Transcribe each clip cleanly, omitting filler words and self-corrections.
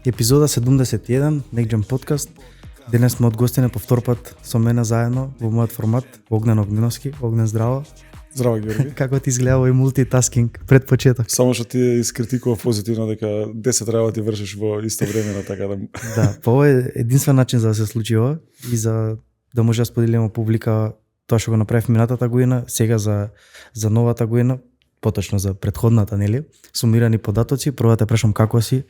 Епизода 71, NextGen Podcast. Денес сме одгостени по втор пат со мене заедно во мојот формат Огнен Огненовски. Огнен, здраво. Здраво, Георги. Како ти изгледа овој мултитаскинг пред почеток? Само што ти искритикува позитивно дека 10 работи вршиш во исто време, така да. Да, па ова е единствен начин за да се случи ова и за да може да споделиме публика тоа што го направив минатата година, сега за новата година, поточно за претходната, нели? Сумирани податоци, прво да те прашам како си?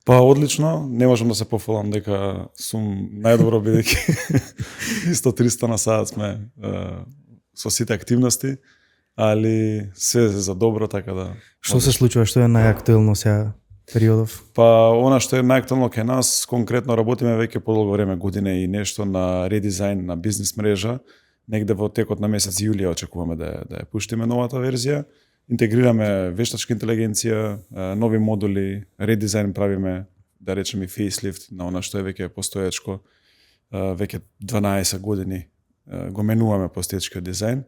Па одлично, не можам да се пофалам дека сум најдобро бидејќи исто 300 на саат сме со сите активности, али све за добро, така да. Што се случува, што е најактуелно сега периодов? Па она што е најактуелно кај нас, конкретно работиме веќе подолго време, година и нешто на редизајн на бизнес мрежа. Негде во текот на месец јулија очекуваме да ја пуштиме новата верзија. Интегрираме вештачка интелигенција, нови модули, редизајн правиме, да речеме фейслифт на она што е веќе постоечко, веќе 12 години го менуваме постоечкиот дизајн.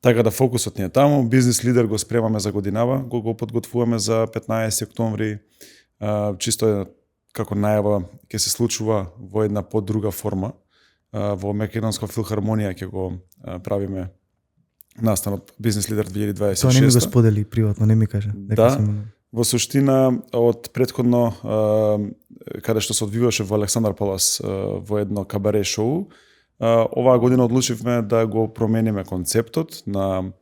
Така да фокусот ни е таму, бизнес лидер го спремаме за годинава, го подготвуваме за 15 октомври, чисто како најава ќе се случува во една подруга форма. Во Македонска филхармонија ќе го правиме настанот Бизнес лидер 2026. Тоа не ми го сподели приватно, не ми каже. Да, во суштина од претходно каде што се одвиваше во Александар Палас во едно кабаре шоу, оваа година одлучивме да го промениме концептот на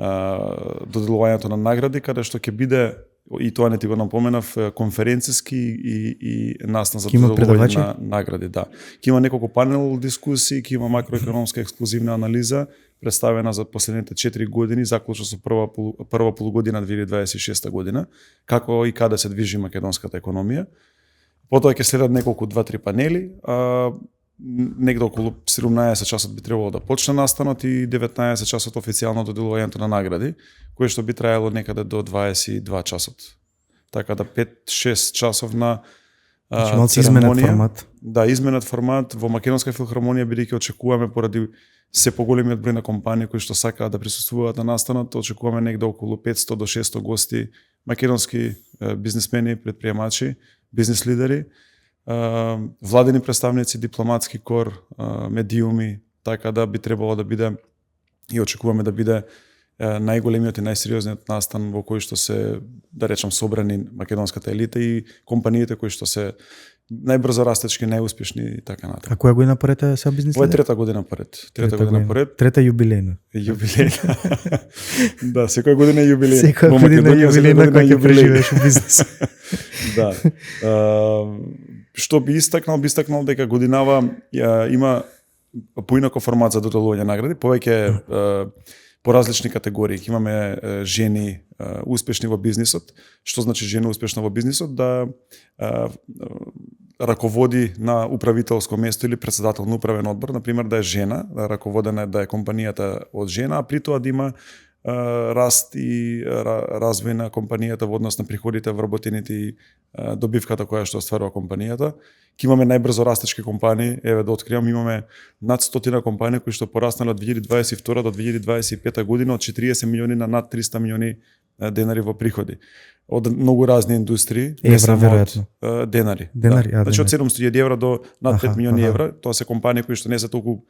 доделувањето на награди, каде што ќе биде, и тоа не ти го напоменав, конференциски и настан за доделување на награди. Да. Ќе има неколку панел дискусии, ќе има макроекономска ексклузивна анализа, представена за последните 4 години, заклучно со прва полугодина 2026 година, како и каде се движи македонската економија. Потоа ќе следат неколку 2-3 панели, негде околу 17 часот би требало да почне настанот и 19 часот официјално доделувањето на награди, кое што би траело некаде до 22 часот. Така да 5-6 часов на изменет формат. Да, изменет формат во Македонска филхармонија, бидејќи очекуваме поради се поголемиот број на компании кои што сакаат да присуствуваат на настанот, очекуваме негде околу 500 до 600 гости, македонски бизнисмени, предприемачи, бизнес лидери, владени представници, дипломатски кор, медиуми, така да би требало да биде и очекуваме да биде најголемиот и најсериозниот настан во кој што се, да речам, собрани македонската елита и компаниите кои што се најбрзо растечки, најуспешни и така натаму. А која година поред е сега бизнес? Ова е трета година поред. Трета јубилејна. Јубилејна. Да, секоја година е јубилејна. Секоја година е јубилејна кога ќе преживееш во бизнес. Да. Што би истакнал дека годинава има поинако формат за доделување награди, повеќе по различни категории. Имаме жени успешни во бизнисот. Што значи жена успешна во бизнисот? Да раководи на управителско место или претседател на управен одбор, например да е жена, да раководена да е компанијата од жена, а при тоа да има раст и развој на компанијата во однос на приходите, вработените и добивката која што остварува компанијата. Ке имаме најбрзо растечки компании, еве да откриам, имаме над 100 компании кои што пораснале од 2022 до 2025 година од 40 милиони на над 300 милиони денари во приходи. Од многу разни индустрии, евра веројатно. Денари. Денари, да. Значи од 700.000 евра до над 5 милиони евра, тоа се компании кои што не се толку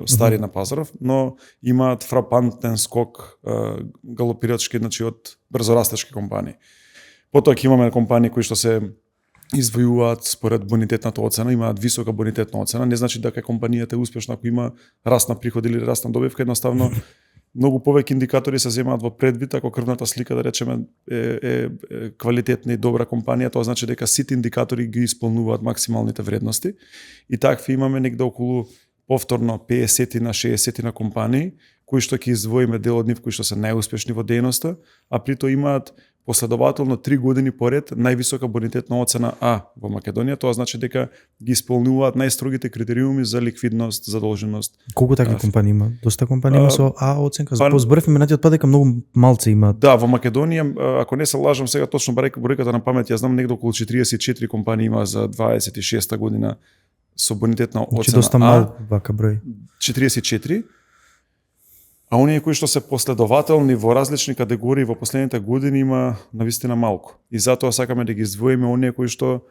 стари на пазаров, но имаат фрапантен скок галопирачки, значи од брзорастечки компании. Потоа ќе имаме компании кои што се извојуваат според бонитетната оцена, имаат висока бонитетна оцена, не значи дека компанијата е успешна ако има раст на приход или раст на добивка, едноставно многу повеќе индикатори се земаат во предвид, ако крвната слика, да речеме, е квалитетна и добра компанија, тоа значи дека сите индикатори ги исполнуваат максималните вредности. И такви имаме негде околу повторно 50 на 60 на компании, кои што ќе издвоиме дел од нив кои што се најуспешни во дејноста, а при тоа имаат последователно 3 години поред највисока бонитетна оцена А во Македонија, тоа значи дека ги исполнуваат најстрогите критериуми за ликвидност, задолженост. Колку такви компании има? Доста компании има со А оценка. Зборев минатиот пат дека многу малци имаат. Да, во Македонија, ако не се лажам сега точно бројката на памет, ја знам негде околу 44 компании има за 26 година со бонитетна оцена А. Доста мал вака број. 44. А оние кои што се последователни во различни категории во последните години има навистина малку. И затоа сакаме да ги издвоиме оние кои што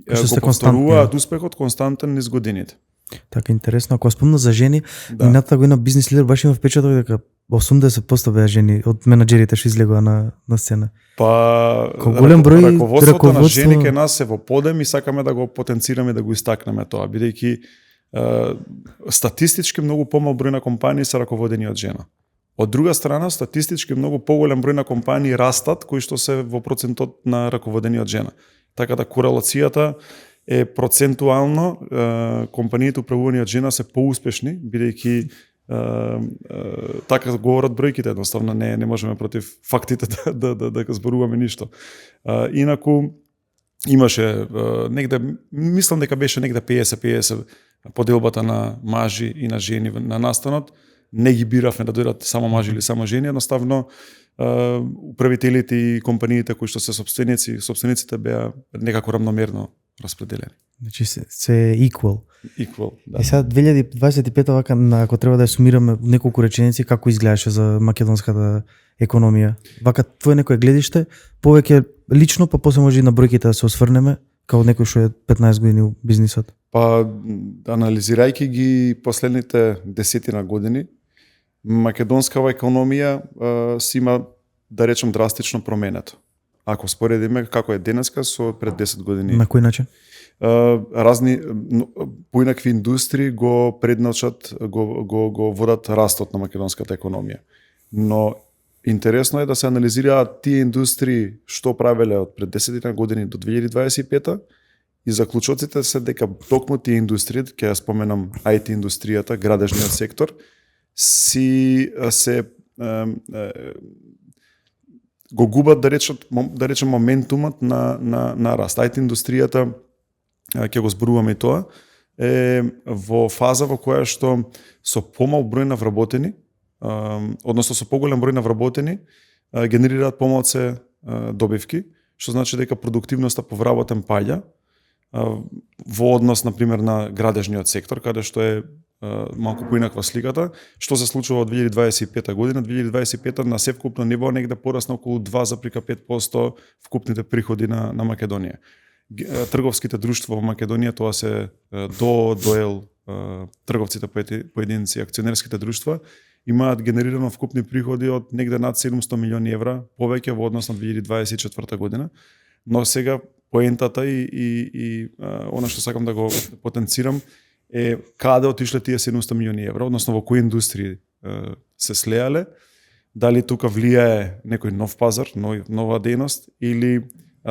го повторуваат успехот константен низ годините. Така интересно, ако спомна за жени, минатата година бизнес лидер баш има впечаток дека 80% беа жени од менаџерите што излегоа на сцена. Па голем број раководството на жени ке нас е во подем и сакаме да го потенцираме, да го истакнеме тоа, бидејќи статистички многу помал број на компании се раководени од жена. Од друга страна, статистички многу поголем број на компании растат кои што се во процентот на раководени од жена. Така да корелацијата е процентуално компаниите управувани од жена се поуспешни, бидејќи така говорат бројките, едноставно не можеме против фактите да зборуваме ништо. Инаку имаше негде, мислам дека беше негде 50-50 поделбата на мажи и на жени на настанот. Не ги биравме да дојдат само мажи или само жени, едноставно управителите и компаниите кои што се собствениците беа некако рамномерно распределени. Значи се equal. Equal, да. И сега 2025 вака, ако треба да ја сумираме неколку реченици, како изгледаше за македонската економија? Вака твое некое гледиште, повеќе лично, па после може и на бројките да се осврнеме, како некој што е 15 години у бизнисот. Па, анализирајќи ги последните 10 години, македонскава економија си има, да речем, драстично променето. Ако споредиме како е денеска со пред 10 години. На кој начин? Разни поинакви индустрии го предначат, го водат растот на македонската економија. Но интересно е да се анализираат тие индустрии што правеле од пред 10 години до 2025 и заклучоците се дека токму тие индустрии, ќе ја споменам IT индустријата, градежниот сектор, го губат, да речем моментумот на раст. IT индустријата, ќе го зборуваме и тоа, е во фаза во која што со помал број на вработени, односно со поголем број на вработени, генерираат помалце добивки, што значи дека продуктивноста по вработен паѓа во однос, например, на градежниот сектор, каде што е малку поинаква сликата. Што се случува од 2025 година? 2025 на севкупно ниво негде порасна околу 2,5% вкупните приходи на Македонија. Трговските друштва во Македонија, тоа се ДОЕЛ, трговците поединци, акционерските друштва, имаат генерирано вкупни приходи од негде над 700 милиони евра, повеќе во однос на 2024 година. Но сега поентата и она што сакам да го потенцирам е каде отишле тие 700 милиони евра, односно во кои индустрии се слеале, дали тука влијае некој нов пазар, нова дејност, или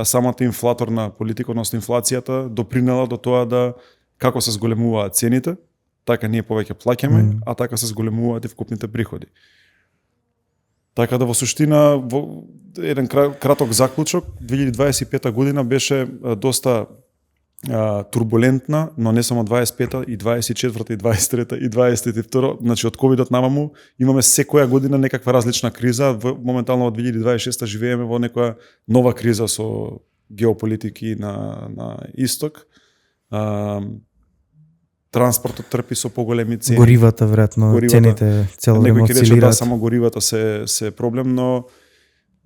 самата инфлаторна политика, односно инфлацијата, допринела до тоа да како се зголемуваат цените, така ние повеќе плаќаме, а така се зголемуваат и вкупните приходи. Така да во суштина, во еден краток заклучок, 2025 година беше доста турбулентна, но не само 25-та, и 24-та, и 23-та, и 22-та, значи од ковидот намаму имаме секоја година некаква различна криза. Моментално од 2026-та живееме во некоја нова криза со геополитики на исток. Транспортот трпи со поголеми цени. Горивата, веројатно, цените цело време осцилираат. Само горивата се проблем, но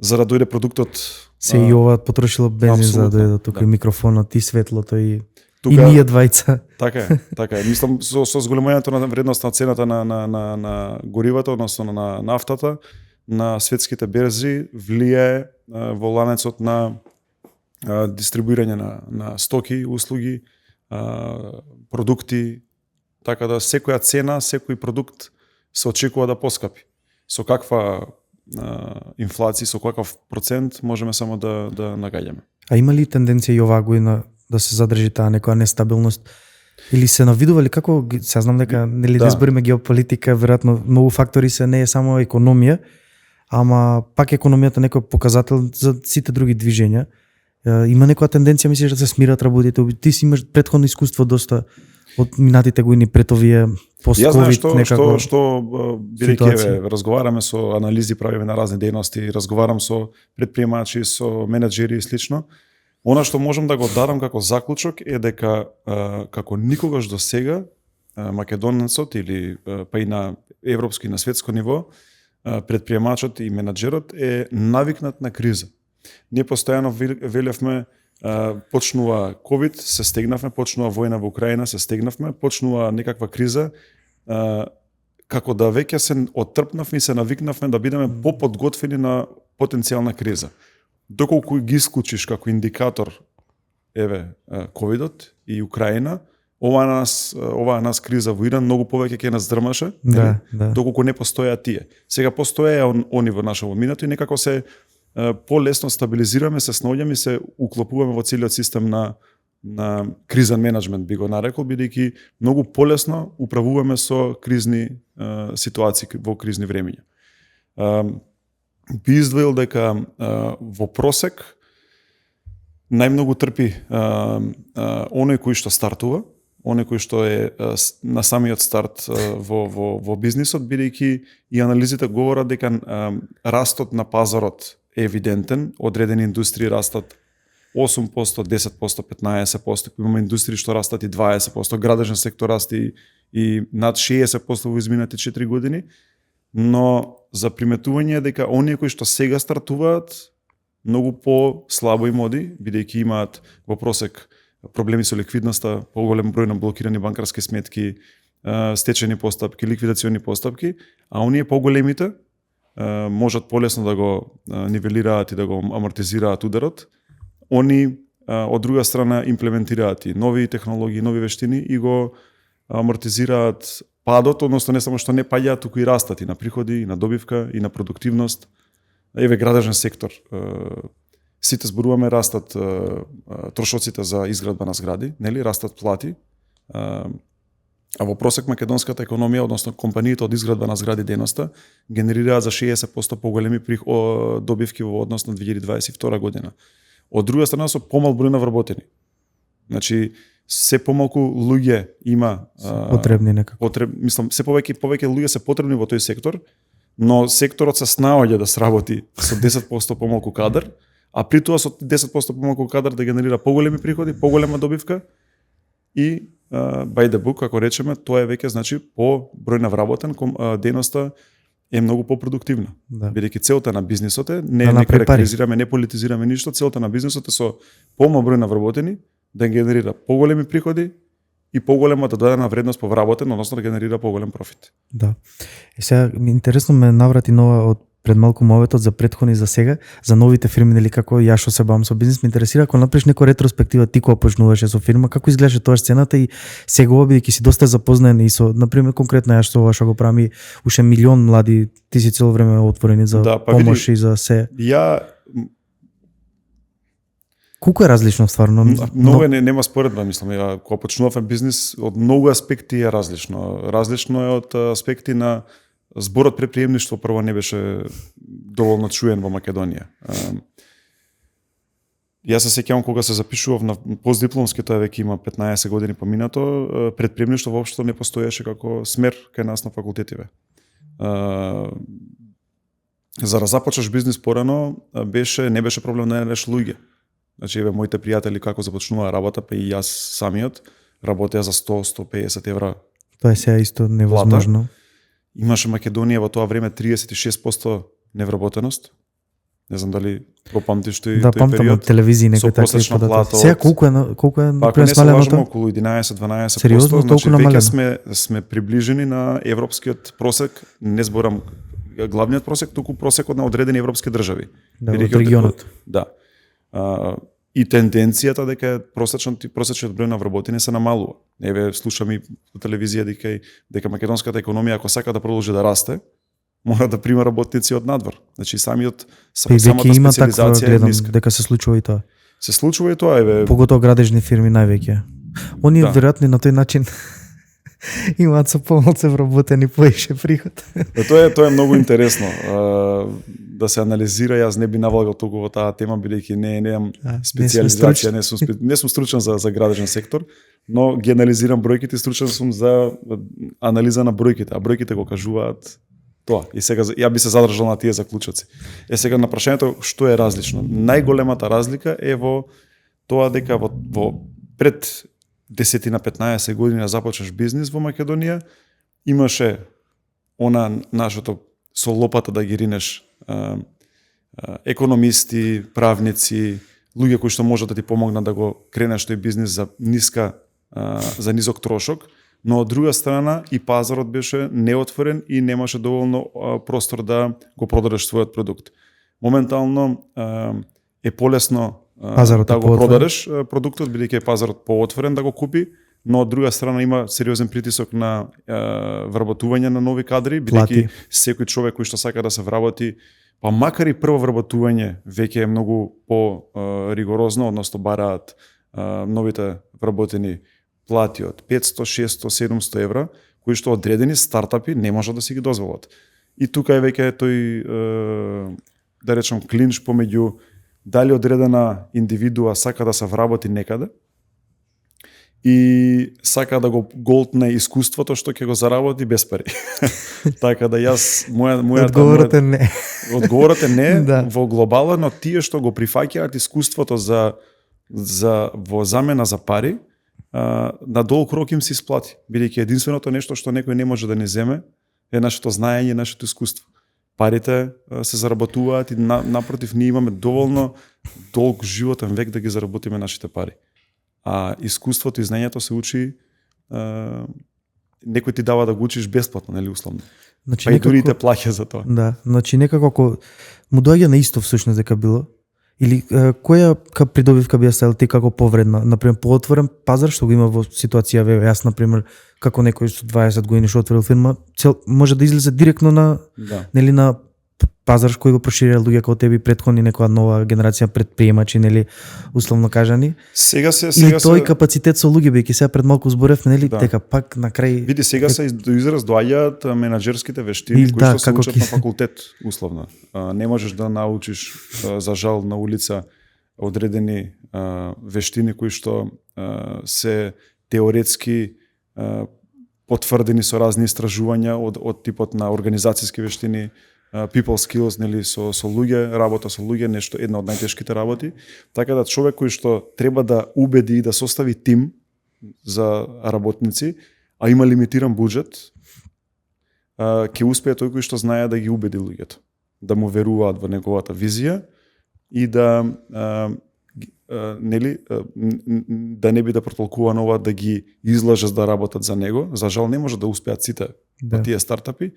за да дојде продуктот се и ова потрошило бензин за да дојде тука, и микрофонот, и светлото, и ние двајца. Така е. Мислам, со зголемувањето на вредност на цената на горивата, односно на нафтата, на светските берзи, влијае во ланецот на дистрибуирање на стоки, услуги, продукти, така да секоја цена, секој продукт се очекува да поскапи. Со каква инфлација, со каков процент можеме само да нагаѓаме. А има ли тенденција и оваа година да се задржи таа некоја нестабилност? Или се навидували како, се знам дека нели да збориме геополитика, веројатно многу фактори се, не е само економија, ама пак економијата некој показател за сите други движења. Има некоја тенденција, мислиш, да се смират работите? Ти си имаш претходно искуство доста од минатите години пред овие пост-ковид некако. Што бидејќи разговараме со анализи, правиме на разни дејности, разговарам со предприемачи, со менеджери и слично. Она што можам да го дадам како заклучок е дека како никогаш до сега македонецот или па и на европско и на светско ниво, предприемачот и менаџерот е навикнат на криза. Ние постојано велевме, почнува ковид, се стегнавме, почнува војна во Украина, се стегнавме, почнува некаква криза, како да веќе се оттрпнавме и се навикнавме да бидеме поподготвени на потенцијална криза. Доколку ги исклучиш како индикатор ковидот и Украина, оваа нас криза во Иран многу повеќе ќе нас здрмаше, доколку не постоја тие. Сега постоја они во нашето минато и некако се полесно стабилизираме, се снаоѓаме и се уклопуваме во целиот систем на кризен менеджмент, би го нарекол, бидејќи многу полесно управуваме со кризни ситуации во кризни времиња. Би издвоил дека во просек најмногу трпи оној кој што стартува, оној кој што е на самиот старт во бизнисот, бидејќи и анализите говорат дека растот на пазарот е евидентен, одредени индустрии растат 8%, 10%, 15%, имаме индустрии што растат и 20%, градежен сектор расте и над 60% во изминати 4 години, но за приметување е дека оние кои што сега стартуваат многу по-слабо им оди, бидејќи имаат во просек проблеми со ликвидноста, поголем број на блокирани банкарски сметки, стечени постапки, ликвидациони постапки, а оние поголемите можат полесно да го нивелираат и да го амортизираат ударот. Они од друга страна имплементираат и нови технологии, нови вештини и го амортизираат падот, односно не само што не паѓаат, туку и растат и на приходи, и на добивка, и на продуктивност. Градежен сектор. Сите зборуваме, растат трошоците за изградба на згради, нели, растат плати. А во просек македонската економија, односно компаниите од изградба на згради деноста, генерираат за 60% поголеми добивки во однос на 2022 година. Од друга страна со помал број на вработени. Значи, се помалку луѓе има потребни некако. Мислам, се повеќе луѓе се потребни во тој сектор, но секторот се снаоѓа да сработи со 10% помалку кадар, а при тоа со 10% помалку кадар да генерира поголеми приходи, поголема добивка и by the book, како речеме, тоа е веќе значи по број на вработен, дејноста е многу попродуктивна. Бидејќи целта на бизнисот е, не карактеризираме, не политизираме ништо, целта на бизнисот е со помал број на вработени да генерира поголеми приходи и поголемата додадена вредност по вработен, односно да генерира поголем профит. Да. И сега интересно ме наврати нова од пред малку моветот за претходни за сега, за новите фирми, нели како ја што се бавам со бизнис, ме интересира ако направиш некоја ретроспектива ти кога почнуваше со фирма, како изгледаше тоа сцената и сега бидејќи си доста запознаен и со, например, конкретно ја што го прави уште милион млади, ти си цело време отворени за помош и за се. Колку е различно стварно? Многу нема споредба, мислам. Кога почнував бизнис, од многу аспекти е различно. Различно е од аспекти на зборот предприемништво прво не беше доволно чуен во Македонија. Јас се сеќавам кога се запишував на постдипломски, тоа веќе има 15 години поминато, предприемништво воопшто не постоеше како смер кај нас на факултетиве. За да започнеш бизнис порано, не беше проблем да најдеш луѓе. Значи, моите пријатели како започнуваа работа, па и јас самиот, работеа за 100-150 евра. Тоа е сега исто невозможно. Имаше Македонија во тоа време 36% невработеност. Не знам дали го памтиш тој период. Да, памтам од телевизија некој такви податоци. Сега колку е например смалено тоа? Околу 11-12%. Сериозно, толку намалено? Веќе сме приближени на европскиот просек, не зборам главниот просек, туку просекот на одредени европски држави. Да, од регионот. Да. И тенденцијата дека просечниот број на вработени се намалува. Слушам и по телевизија дека македонската економија ако сака да продолжи да расте, мора да прима работници од надвор. Значи самата специализација е ниска. Дека се случува и тоа. Се случува и тоа поготово градежни фирми највеќе. Они веројатно на тој начин имаат со помалку вработени поише приход. Тоа е многу интересно. Да се анализира, јас не би навлагал толку во таа тема, бидејќи немам специализација, не сум стручен за градежен сектор, но ги анализирам бројките, стручен сум за анализа на бројките, а бројките го кажуваат тоа. И сега ја би се задржал на тие заклучоци. Сега на прашањето што е различно. Најголемата разлика е во тоа дека во пред 10-15 години да започнеш бизнис во Македонија, имаше она нашето со лопата да ги ринеш економисти, правници, луѓе кои што можат да ти помогнат да го кренеш тој бизнис за низок трошок, но од друга страна и пазарот беше неотворен и немаше доволно простор да го продадеш својот продукт. Моментално е полесно да го продадеш продуктот, бидејќи е пазарот поотворен да го купи, но од друга страна има сериозен притисок на вработување на нови кадри, бидејќи секој човек кој што сака да се вработи, па макар и прво вработување веќе е многу по ригорозно, односно бараат новите вработени плати од 500, 600, 700 евра, кои што одредени стартапи не можат да си ги дозволат. И тука е веќе тој, да речем, клинч помеѓу дали одредена индивидуа сака да се вработи некаде и сака да го голтне искуството што ќе го заработи без пари. Така да јас одговорот е не. Одговорот е не Да. Во глобала, но тие што го прифаќаат искуството за во замена за пари, на долг рок им се исплати, бидејќи единственото нешто што некој не може да ни земе е нашето знаење, нашето искуство. Парите се заработуваат и напротив ние имаме доволно долг животен век да ги заработиме нашите пари. А искуството и знаењето се учи, некој ти дава да го учиш бесплатно, нели условно. Значи, Па и дури те плаќа за тоа. Да, значи некако ако му доаѓа на исто всушност дека било, или која придобивка би ја ставил ти како повредна, например поотворен пазар што го има во ситуација јас например како некој со 20 години што отворил фирма, може да излезе директно на нели на пазар кој го проширија луѓе како тебе претходни, некоја нова генерација предприемачи, нели условно кажани. Сега и тој капацитет со луѓе, бидејќи сега пред малку зборевме, нели, дека пак на крај види сега се до израз доаѓаат менаџерските вештини кои што се учат на факултет условно. Не можеш да научиш за жал на улица одредени вештини кои што се теоретски потврдени со разни истражувања од типот на организацијски вештини, people skills, нели, со луѓе, работа со луѓе, нешто една од најтешките работи. Така да човек кој што треба да убеди и да состави тим за работници, а има лимитиран буџет, ќе успее тој кој што знае да ги убеди луѓето, да му веруваат во неговата визија и да нели да не биде протолкуван ова да ги излаже да работат за него. За жал не може да успеат сите тие стартапи,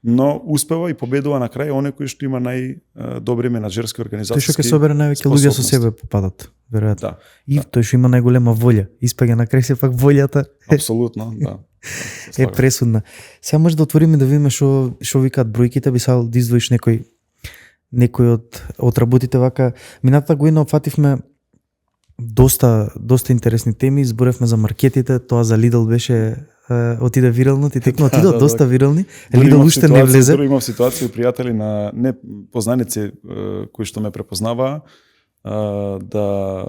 но успева и победува на крај оне кој што има најдобри менаџерски организации. Тој што ќе собере највеќе луѓе со себе попадат, веројатно. И тој што има најголема волја, испаѓа на крај сепак волјата. Апсолутно, да. Е пресудна. Сега може да отвориме да видиме што викаат бројките, би сакал да издвоиш некој од работите вака. Минатата година опфативме доста интересни теми, зборевме за маркетите, тоа за Lidl беше отиде вирално, ти текно отиде доста вирални. Lidl уште не влезе. Имав ситуација пријатели на не познаници кои што ме препознаваа, да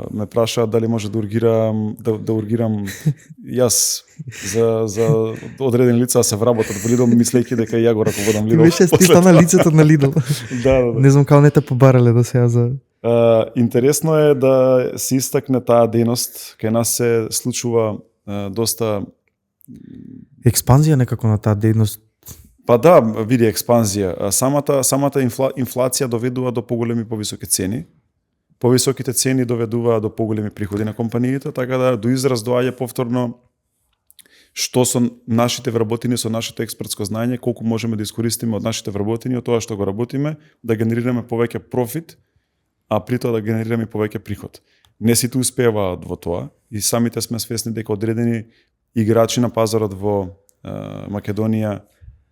ме прашаат дали може да ургирам јас за одредени лица да се вработат во Lidl, мислејќи дека ја го раководам Lidl. Беше стана лицето на Lidl. Да. Не знам како не те побарале до сега за интересно е да се истакне таа дејност, кај нас се случува доста експанзија некако на таа дејност. Па да, види експанзија. Самата инфлација доведува до поголеми повисоки цени. Повисоките цени доведуваат до поголеми приходи на компаниите, така да до израз доаѓа повторно што со нашите вработени, со нашето експертско знаење, колку можеме да искористиме од нашите вработени, од тоа што го работиме, да генерираме повеќе профит, а при тоа да генерираме повеќе приход. Не сите успеваат во тоа и самите сме свесни дека одредени играчи на пазарот во Македонија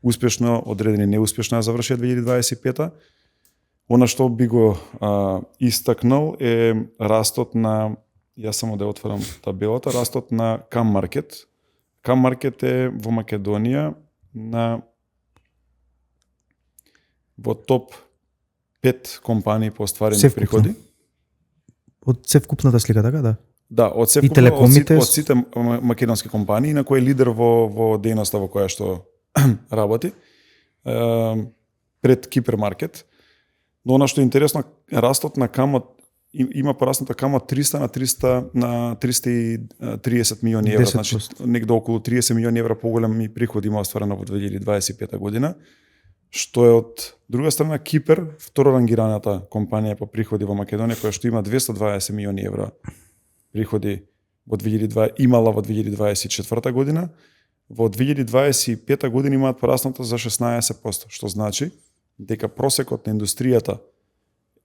успешно, одредени неуспешно ја завршија 2025-та. Она што би го истакнал е растот на, јас само да отворам табелата, растот на Cam Market. Cam Market е во Македонија во топ 5 компании по остварени приходи. Од севкупната слика, така да? Да, од севкупната, од сите македонски компании, на кој е лидер во дејноста во која што работи, пред Кипер Маркет. Но она што е интересно, растот на Камот има пораснато камо од 300 на 330 милиони евра, 10%. значи негде околу 30 милиони евра поголеми приходи има остварено во 2025 година, што е од друга страна Кипер, второрангираната компанија по приходи во Македонија, која што има 220 милиони евра приходи имала во 2024 година, во 2025 година имаат пораснато за 16%, што значи дека просекот на индустријата,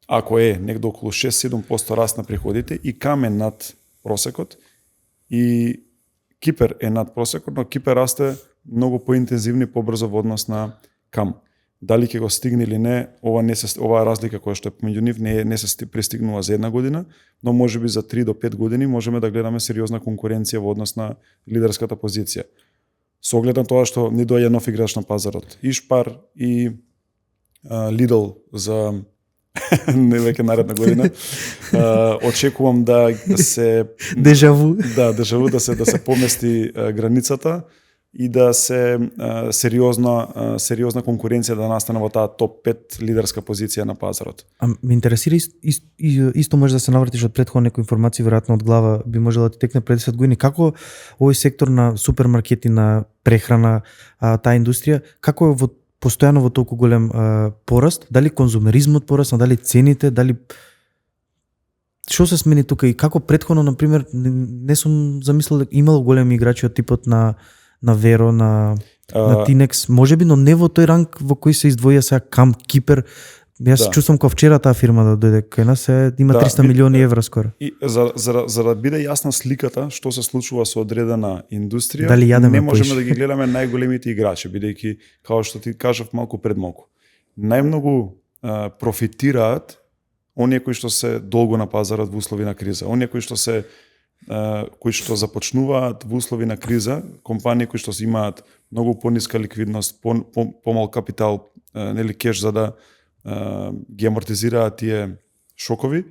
ако е негде околу 6-7% раст на приходите, и кам е над просекот, и Кипер е над просекот, но Кипер расте многу поинтензивно и побрзо во однос на кам. Дали ќе го стигне или не, оваа разлика која што е помеѓу нив не се пристигнува за една година, но можеби за 3 до 5 години можеме да гледаме сериозна конкуренција во однос на лидерската позиција. Со оглед на тоа што ни доаѓа нов играч на пазарот. И Шпар и Lidl за не веќе наредна година. Очекувам да се дежаву да се помести границата и да се сериозна конкуренција да настане во таа топ 5 лидерска позиција на пазарот. А ме интересира исто може да се навратиш од претходно некои информации, веројатно од глава би можела да ти текне пред 10 години. Како овој сектор на супермаркети, на прехрана, таа индустрија, како е постојано во толку голем пораст? Дали конзумеризмот порасна, дали цените, дали што се смени тука и како претходно, на пример, не сум замислил дека имало големи играчи од типот на Веро, на Тинекс, можеби, но не во тој ранг во кој се издвоја сега Кам, Кипер. Јас чувствам кога вчера таа фирма да дојде кај нас, има 300 милиони евра скоро. И за да биде јасна сликата што се случува со одредена индустрија, не можеме да ги гледаме најголемите играчи, бидејќи како што ти кажав малку пред малку. Најмногу профитираат оние кои што се долго на пазарот во услови на криза, оние кои што започнуваат во услови на криза, компании кои што имаат многу пониска ликвидност, помал капитал, нели кеш за да ги амортизираат тие шокови,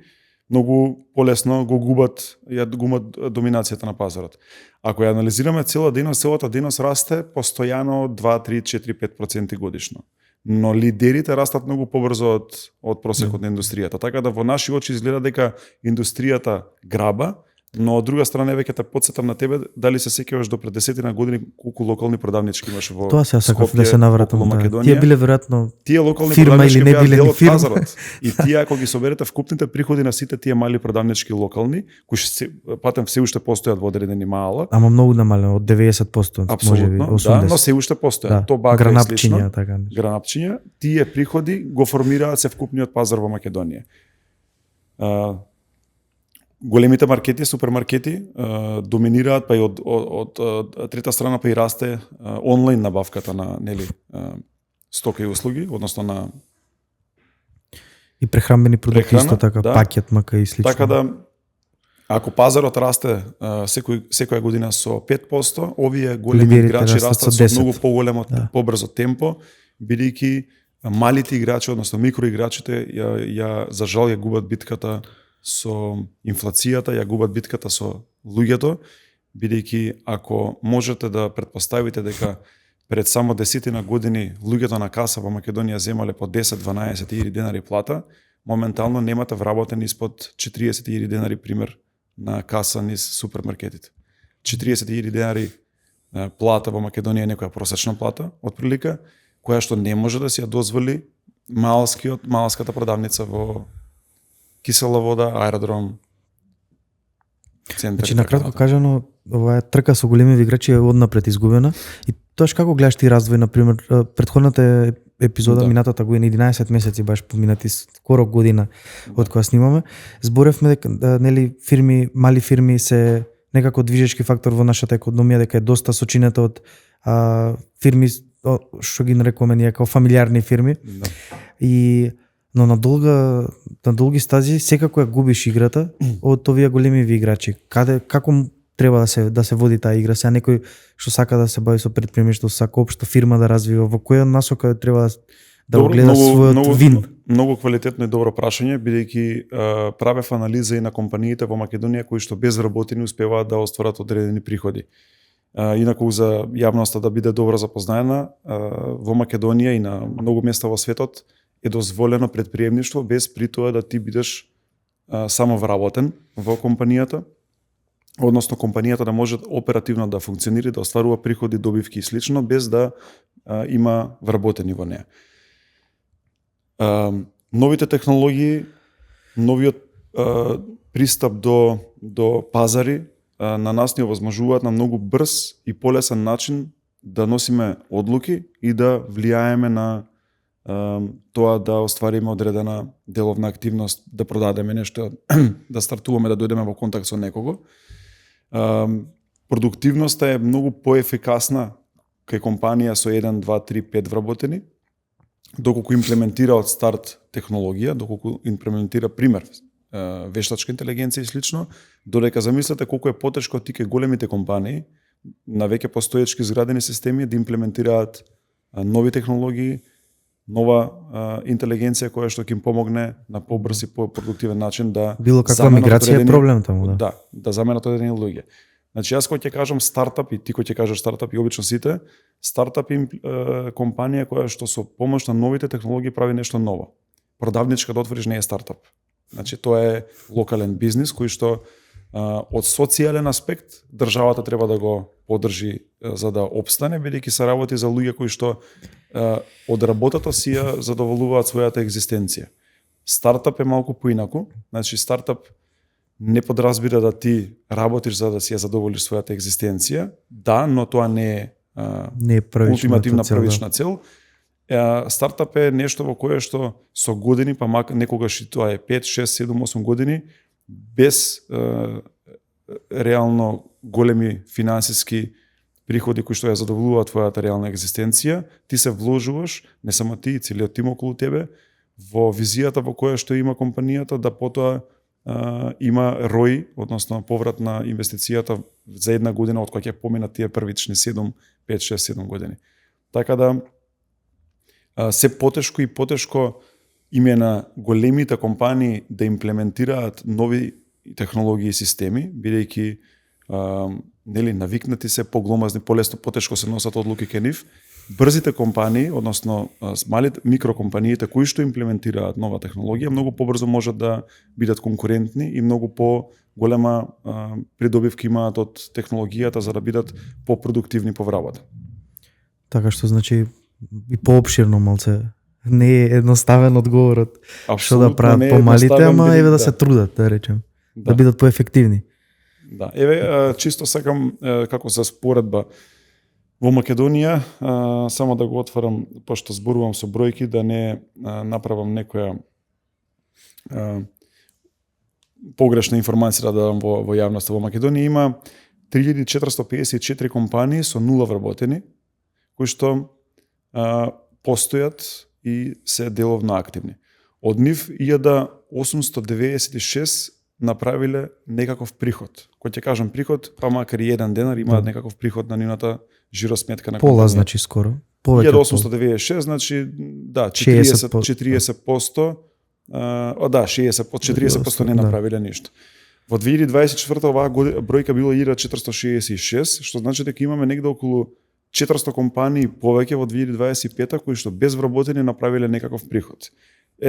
многу полесно го губат доминацијата на пазарот. Ако ја анализираме целата дејност расте постојано 2, 3, 4, 5% годишно. Но лидерите растат многу побрзо од просекот на индустријата. Така да во наши очи изгледа дека индустријата граба, но од друга страна веќе те потсетам на тебе дали се сеќаваш до пред 10 години колку локални продавнички имаше во Тоа се сакав да се навратам. Македонија. Тие биле веројатно тие локални фирма или не биле дел од фирма. пазарот. И тие ако ги соберете вкупните приходи на сите тие мали продавнички локални, кои патем се уште постојат во одредени мала. Ама многу намалено, од 90%, можеби 80%. Да, но се уште постојат. То бака и слично. Гранапчиња, тие приходи го формираат се вкупниот пазар во Македонија. Големите маркети, супермаркети доминираат, па и од трета страна па и расте онлайн набавката на стоки и услуги, односно на и прехранбени продукти исто така, пакет мака и слично. Така да ако пазарот расте секоја година со 5%, овие големи играчи растат со многу поголемо, побрзо темпо, бидејќи малите играчи, односно микроиграчите за жал ја губат битката со инфлацијата, ја губат битката со луѓето, бидејќи ако можете да претпоставите дека пред само 10 години луѓето на каса во Македонија земале по 10-12 денари плата, моментално немате вработен испод 40 денари пример на каса низ супермаркетите. 40 денари плата во Македонија е некоја просечна плата, отприлика, која што не може да си ја дозволи малската продавница во кисела вода, аеродром, центар. Значи, накратко кажано, оваа трка со големи играчи е однапред изгубена. И тоаш како гледаш ти раздвој, например, претходната епизода, минатата година, 11 месеци баш поминати, скоро година од кога снимаме, зборевме дека нели мали фирми се некако движечки фактор во нашата економија, дека е доста сочинета од фирми што ги нарекуваме ние како фамилиарни фирми. Но на долги стази секако ја губиш играта од овие големи играчи. Како треба да се води таа игра? Сега некој што сака да се бави со предприемништво, сака општо фирма да развива, во која насока треба да го гледа својот вин? Многу квалитетно и добро прашање, бидејќи правев анализа и на компаниите во Македонија кои што без вработени успеваат да остварат одредени приходи. Инаку за јавноста да биде добро запознаена, во Македонија и на многу места во светот е дозволено предприемништво без при тоа да ти бидеш само вработен во компанијата, односно компанијата да може оперативно да функционира, да остварува приходи, добивки и слично, без да има вработени во неа. Новите технологии, новиот пристап до пазари на нас ни овозможуваат на многу брз и полесен начин да носиме одлуки и да влијаеме на тоа да оствариме одредена деловна активност, да продадеме нешто, да стартуваме, да дојдеме во контакт со некого. Продуктивноста е многу поефикасна кај компанија со 1, 2, 3, 5 вработени, доколку имплементира од старт технологија, доколку имплементира пример вештачка интелигенција и слично, додека замислете колку е потешко ти кај големите компании на веќе постоечки изградени системи да имплементираат нови технологии, нова интелигенција која што ќе им помогне на побрз и по-продуктивен начин да било каква миграција е проблем таму, да. Да, да заменат одредени луѓе. Значи јас кога ќе кажам стартап и ти кога ќе кажеш стартап и обично сите, стартап е компанија која што со помош на новите технологии прави нешто ново. Продавничка да отвориш не е стартап. Значи тоа е локален бизнис кој што од социјален аспект државата треба да го поддржи за да опстане, бидејќи се работи за луѓе кои што од работата си ја задоволуваат својата екзистенција. Стартап е малку поинаку, значи стартап не подразбира да ти работиш за да си ја задоволиш својата екзистенција, да, но тоа не е ултимативна првична цел. Стартап е нешто во кое што со години, па некогаш и тоа е 5, 6, 7, 8 години, без реално големи финансиски приходи кои што ја задоволуваат твојата реална екзистенција, ти се вложуваш, не само ти, целиот тим околу тебе, во визијата во која што има компанијата, да потоа има ROI, односно поврат на инвестицијата за една година од кога ќе поминат тие првични 7, 5, 6, 7 години. Така да се потешко и потешко им е на големите компании да имплементираат нови технологии и системи, бидејќи нели навикнати се погломазни, полесно, потешко се носат одлуки кај нив. Брзите компании, односно малите микрокомпаниите кои што имплементираат нова технологија, многу побрзо можат да бидат конкурентни и многу по-голема придобивки имаат од технологијата за да бидат по-продуктивни по вработа. Така што значи и поопширно малце. Не е едноставен одговорот што да прават помалите, ама еве да се трудат, да речем, да бидат поефективни. Да, еве чисто сакам како за споредба во Македонија, само да го отварам, пошто зборувам со бројки, да не направам некоја погрешна информација да дадам во јавноста. Во Македонија има 3454 компании со 0 вработени, кои што постојат и се деловно активни. Од нив 1896 направиле некаков приход. Кој ќе кажам приход, па макар и 1 денар имаат некаков приход на нивната жиросметка на компанија. Пола значи скоро. 1896 значи да, 40%, да, 40% не направиле ништо. Во 2024 оваа бројка била 1466, што значи дека имаме негде околу 400 компании повеќе во 2025 кои што без вработени направиле некаков приход.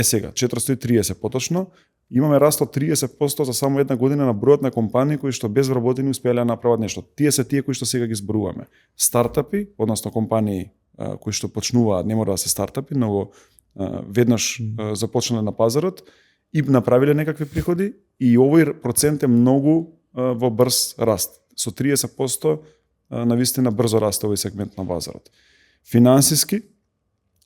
Сега, 430 поточно, имаме раст од 30% за само една година на бројот на компании кои што без вработени успеале да направат нешто. Тие се тие кои што сега ги зборуваме. Стартапи, односно компании кои што почнуваат, не мора да се стартапи, но веднаш започнале на пазарот и направиле некакви приходи и овој процент е многу во брз раст. Со 30% навистина брзо расте овој сегмент на пазарот. Финансиски,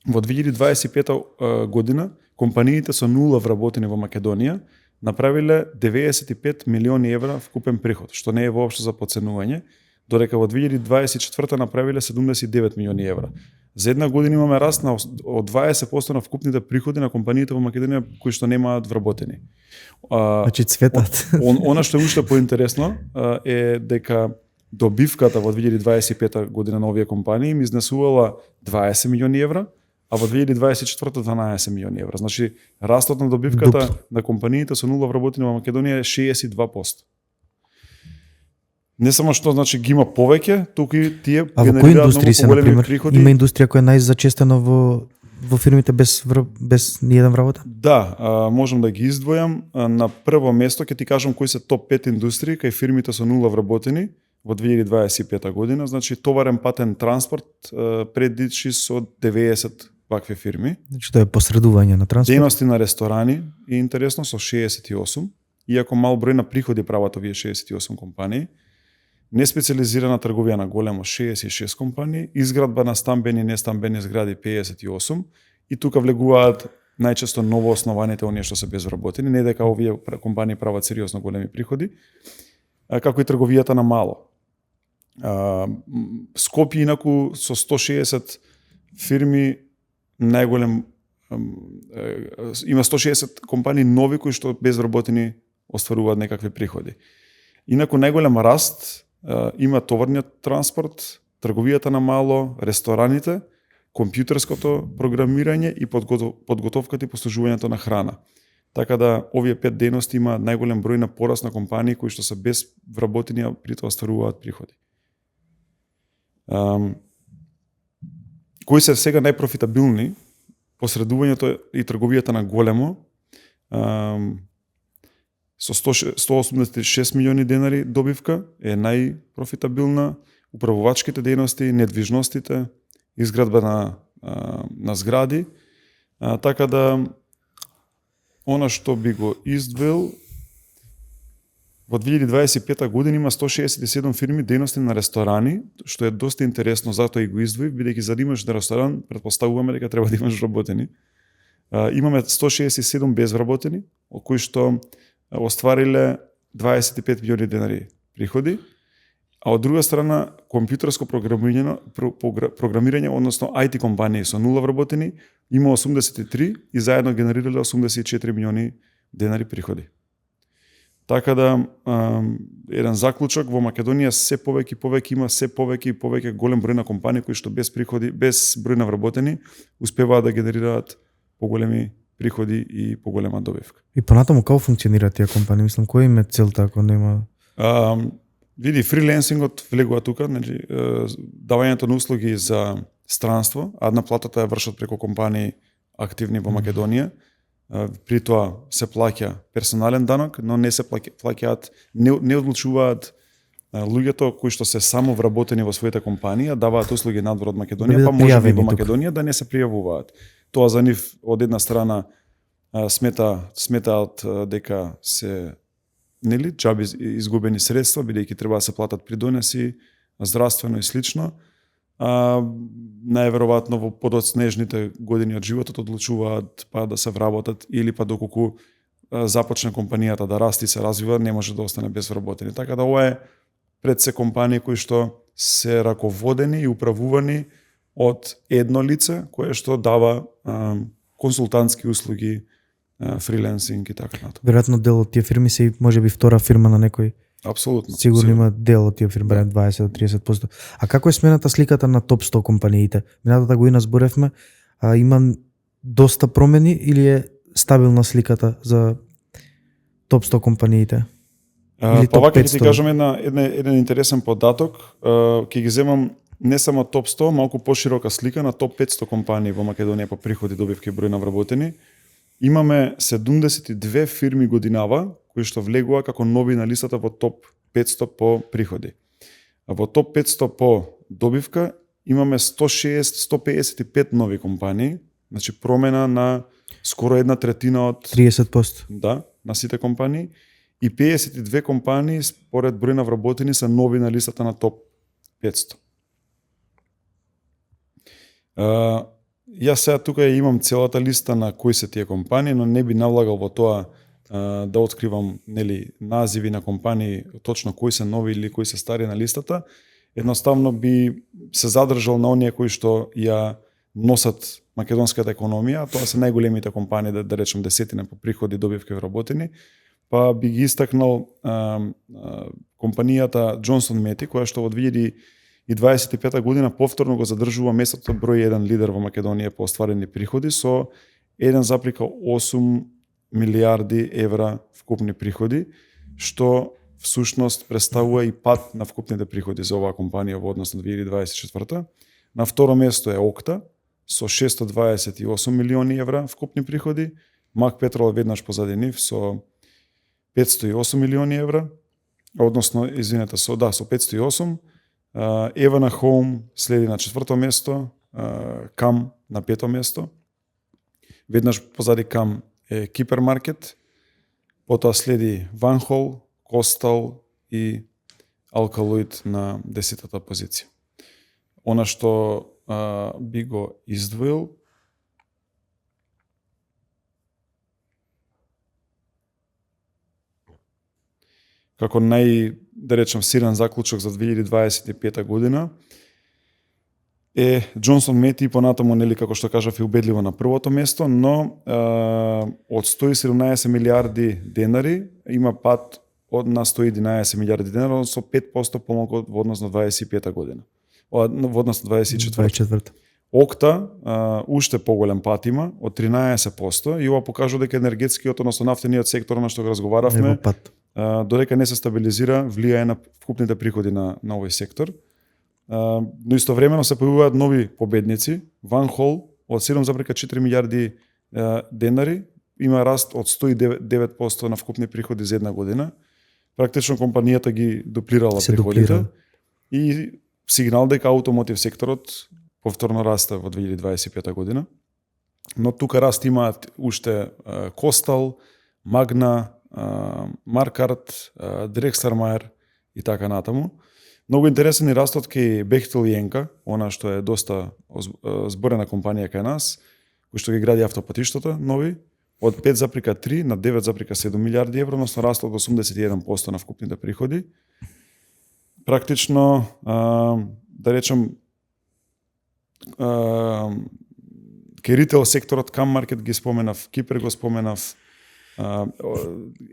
во 2025 година, компаниите со 0 вработени во Македонија направиле 95 милиони евра вкупен приход, што не е воопшто за подценување, додека во 2024 направиле 79 милиони евра. За една година имаме раст од 20% на вкупните приходи на компаниите во Македонија кои што немаат вработени. Значи цветат. Она што е уште поинтересно е дека добивката во 2025 година на овие компании им изнесувала 20 милиони евра, а во 2024 12 милиони евра. Значи, растот на добивката на компаниите со 0 вработени во Македонија е 62%. Не само што значи ги има повеќе, туку и тие генерираат многу големи приходи. Има индустрија која е најзачестена во во фирмите без ни еден вработен? Да, можам да ги издвојам. На прво место ќе ти кажам кои се топ 5 индустрии кај фирмите со нула вработени во 2025 година. Значи товарен патен транспорт предичи со 90 вакви фирми. Значи тоа е посредување на транспорт. Дејности на ресторани и интересно со 68, иако мал број на приходи прават овие 68 компании. Неспециализирана трговија на големо 66 компании, изградба на стамбени и нестамбени згради 58 и тука влегуваат најчесто ново основаните оние што се безвработени, не дека овие компании прават сериозно големи приходи, како и трговијата на мало. Скопје инаку со 160 фирми најголем има 160 компании нови кои што безвработени остваруваат некакви приходи. Инаку најголем раст има товарниот транспорт, трговијата на мало, рестораните, компјутерското програмирање и подготовката и послужувањето на храна. Така да овие 5 дејности има најголем број на пораст на компании кои што се без вработени, а при тоа остваруваат приходи. Кои се сега најпрофитабилни? Посредувањето и трговијата на големо со 186 милиони денари добивка е најпрофитабилна, управувачките дејности, недвижностите, изградба на згради, така да она што би го издвоил во 2025 година има 167 фирми дејности на ресторани, што е доста интересно, затоа и го издвоив, бидејќи за да имаш на ресторан, претпоставуваме дека треба да имаш вработени. Имаме 167 безвработени, од кои што оствариле 25 милиони денари приходи, а од друга страна компјутерско програмирање, односно IT компании со нула вработени, има 83 и заедно генерирале 84 милиони денари приходи. Така да, еден заклучок, во Македонија се повеќе има се повеќе голем број на компании кои што без приходи, без број на вработени, успеваат да генерираат поголеми приходи и поголема добивка. И понатаму како функционираат тие компании? Мислам, која им е целта ако нема? Види, фрилансингот влегува тука, значи давањето на услуги за странство, а наплатата ја вршат преку компании активни во Македонија. При тоа се плаќа персонален данок, но не се плаќаат, не одлучуваат луѓето кои што се само вработени во своите компании, даваат услуги надвор од Македонија, па може би во Македонија да не се пријавуваат. Тоа за нив од една страна сметаат дека се нели џаби изгубени средства, бидејќи треба да се платат придонеси, здравствено и слично. Најверојатно во подоцнежните години од животот одлучуваат па да се вработат или па доколку започне компанијата да расте и се развива, не може да остане без вработени. Така да ова е пред се компании кои што се раководени и управувани од едно лице кое што дава консултантски услуги, фрилансинг и така натаму. Веројатно дел од тие фирми се можеби втора фирма на некој. Апсолутно. Сигурно има дел од тие фирми, 20 до 30%. А како е смената сликата на топ 100 компаниите? Минатата година зборевме, има доста промени или е стабилна сликата за топ 100 компаниите? Па вака ќе ти кажам еден интересен податок, ќе ги земам не само топ 100, малку поширока слика на топ 500 компании во Македонија по приходи, добивки и број на вработени. Имаме 72 фирми годинава кои што влегува како нови на листата во топ 500 по приходи. А во топ 500 по добивка имаме 155 нови компании, значи промена на скоро 1/3 од 30%. Да, на сите компании и 52 компании според број на вработени се нови на листата на топ 500. Јас сега тука имам целата листа на кои се тие компании, но не би навлагал во тоа да откривам нели називи на компании, точно кои се нови или кои се стари на листата. Едноставно би се задржал на оние кои што ја носат македонската економија, тоа се најголемите компании, да речем десетина по приходи, добивки и вработени, па би ги истакнал компанијата Johnson Matthey, која што во 2025 година повторно го задржува местото број 1 лидер во Македонија по остварени приходи со 1,8 милиарди евра вкупни приходи, што всушност представува и пад на вкупните приходи за оваа компанија во однос на 2024. На второ место е Окта со 628 милиони евра вкупни приходи, Мак Петрол веднаш позади нив со 508 милиони евра, односно, извинете, со 508, Евана Хоум следи на 4-то место, Кам на 5-то место, веднаш позади Кам е Кипермаркет, потоа следи Ванхол, Костал и Алкалоид на 10-та позиција. Она што би го издвоил како да речем, силен заклучок за 2025 година е Джонсон Мети понатаму, нели, како што кажав, е убедливо на првото место, но од 117 милиарди денари има пат на 111 милиарди денари, со 5% помалку во однос на 25 година. Во однос на 24. Окта уште поголем пат има, од 13%, и ова покажува дека енергетскиот, односно нафтениот сектор на што го разговаравме, додека не се стабилизира, влијае на вкупните приходи на овој сектор. Но истовремено се појавуваат нови победници. Ванхол од 7,4 милиарди денари има раст од 109% на вкупни приходи за една година. Практично компанијата ги дуплирала приходите и сигнал дека автомотив секторот повторно расте во 2025 година. Но тука раст имаат уште Костал, Магна, Маркарт, Дрекслермајер и така натаму. Многу интересен и растот кај Бехтел и Енка, она што е доста зборена компанија кај нас, кој што ги гради автопатиштата нови, од 5,3 на 9,7 милиарди евро, односно раст од 81% на вкупните приходи. Практично, да речем, кај ритейл секторот, Кам Маркет ги споменав, Кипер го споменав,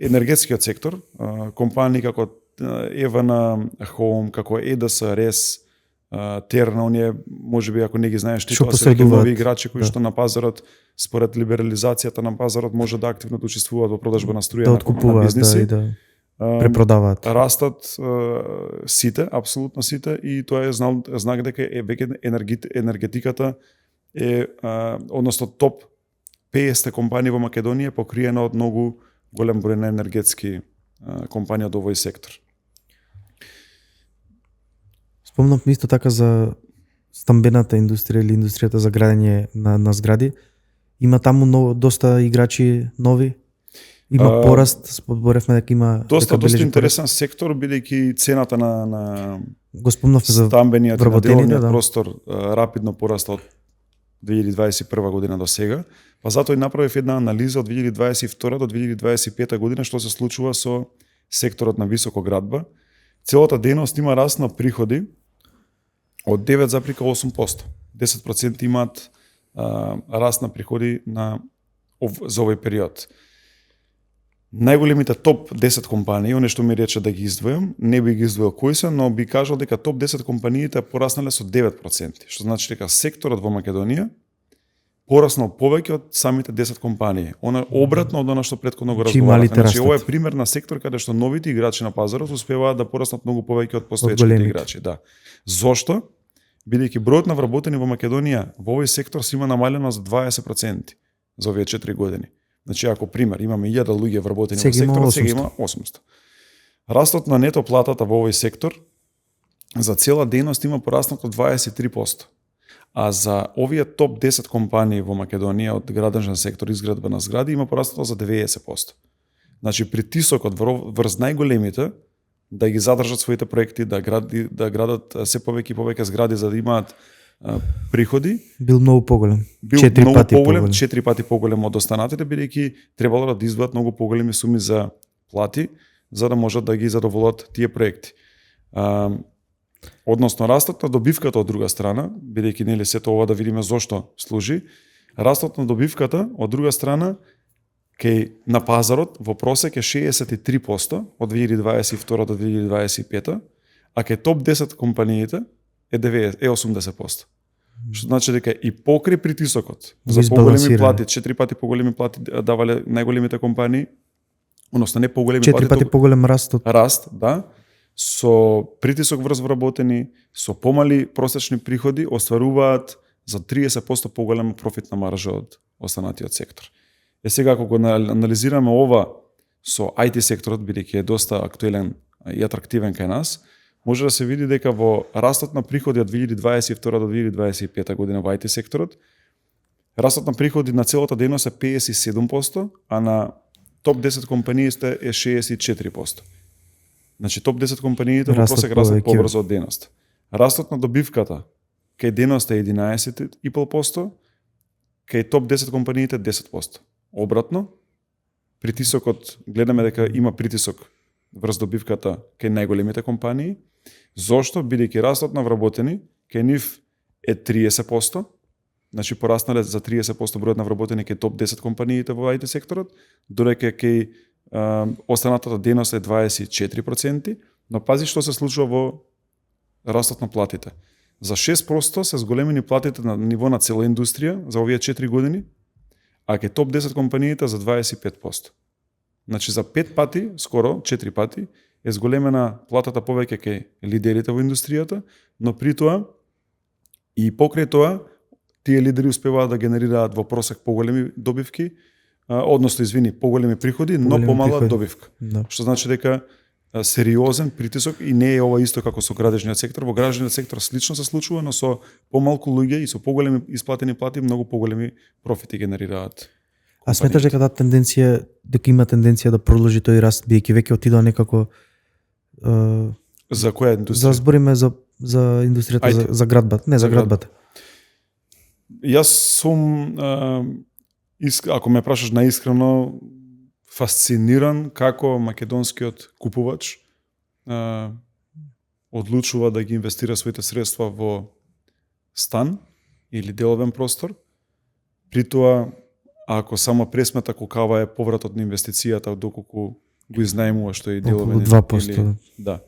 енергетскиот сектор, компании како Евана Хоум, како ЕДС, РЕС, Терна, оние, можеби ако не ги знаеш, тоа се нови играчи кои што на пазарот, според либерализацијата на пазарот, може да активно учествуваат во продажба на струја на бизниси. Да препродаваат. Растат сите, апсолутно сите, и тоа е знак дека веќе енергетиката е, односно топ 50 компании во Македонија покриена од многу голем број на енергетски компании од овој сектор. Спомнав исто така за стамбената индустрија или индустријата за градење на згради. Има таму доста играчи нови. Има пораст, споревме дека има доста интересен сектор, бидејќи цената на го спомнавме за стамбениот и деловниот простор рапидно пораста од 2021 година до сега, па затоа и направив една анализа од 2022 до 2025 година што се случува со секторот на високоградба. Целата дејност има раст на приходи од 9,8%. 10% имаат раст на приходи за овој период. Најголемите топ 10 компании, оне што ми рече да ги издвојам, не би ги издвоил кои се, но би кажал дека топ 10 компаниите пораснале со 9%, што значи дека секторот во Македонија пораснал повеќе од самите 10 компании. Она обратно од она што претходно го разговаравме. Значи ова е пример на сектор каде што новите играчи на пазарот успеваат да пораснат многу повеќе од постоечните играчи, да. Зошто? Бидејќи бројот на вработени во Македонија во овој сектор се има намалено за 20% за овие 4 години. Значи, ако пример, имаме 1000 луѓе вработени во секторот, сега има 800. Растот на нето платата во овој сектор за цела дејност има пораснато 23%. А за овие топ 10 компании во Македонија од градежен сектор, изградба на згради, има пораснато за 90%. Значи, притисокот врз најголемите да ги задржат своите проекти, да градат се повеќе и повеќе згради за да имаат приходи, бил многу поголем. 4 пати поголем од останатите, бидејќи требало да издвојат многу поголеми суми за плати, за да можат да ги задоволат тие проекти. Односно, растот на добивката од друга страна, бидејќи нели сето ова да видиме зошто служи, растот на добивката од друга страна на пазарот во просек е 63% од 2022 до 2025, а кај топ 10 компаниите е 80%. Што значи дека и покри притисокот за поголеми плати, 4 пати поголеми плати давале најголемите компании, односно не поголеми плати, 4 пати поголем раст, да, со притисок врз вработени, со помали просечни приходи, остваруваат за 30% поголема профитна маржа од останатиот сектор. Сега ако го анализираме ова со IT секторот, бидејќи е доста актуелен и атрактивен кај нас, може да се види дека во растот на приходи од 2022 до 2025 година во IT секторот, растот на приходи на целата дејност е 57%, а на топ 10 компаниите е 64%. Значи топ 10 компаниите во просек растат побрзо од дејност. Растот на добивката кај дејност е 11,5%, кај топ 10 компаниите 10%. Обратно, притисокот, гледаме дека има притисок врз добивката кај најголемите компании. Зошто? Бидејќи растот на вработени кај нив е 30%, значи пораснале за 30% бројот на вработени кај топ 10 компаниите во IT секторот, додека кај останатата дејност е 24%, но пази што се случува во растот на платите. За 6% се зголемени платите на ниво на цела индустрија за овие 4 години, а кај топ 10 компаниите за 25%. Значи за 5 пати, скоро 4 пати, е зголемена платата повеќе кај лидерите во индустријата, но при тоа и покрај тоа тие лидери успеваат да генерираат во просек поголеми добивки, поголеми приходи, но помала добивка. Да. Што значи дека сериозен притисок и не е ова исто како со градежниот сектор. Во градежниот сектор слично се случува, но со помалку луѓе и со поголеми исплатени плати многу поголеми профити генерираат. А сметаш дека дека има тенденција да продолжи тој раст, бидејќи веќе отидоа некако за која индустрија? За збориме за индустријата за градбата, не за градбата. Јас сум ако ме прашаш наискрено, фасциниран како македонскиот купувач одлучува да ги инвестира своите средства во стан или деловен простор. При тоа, ако само пресмета колкава е повратот на инвестицијата доколку го изнајмува што е деловен 2%. или да.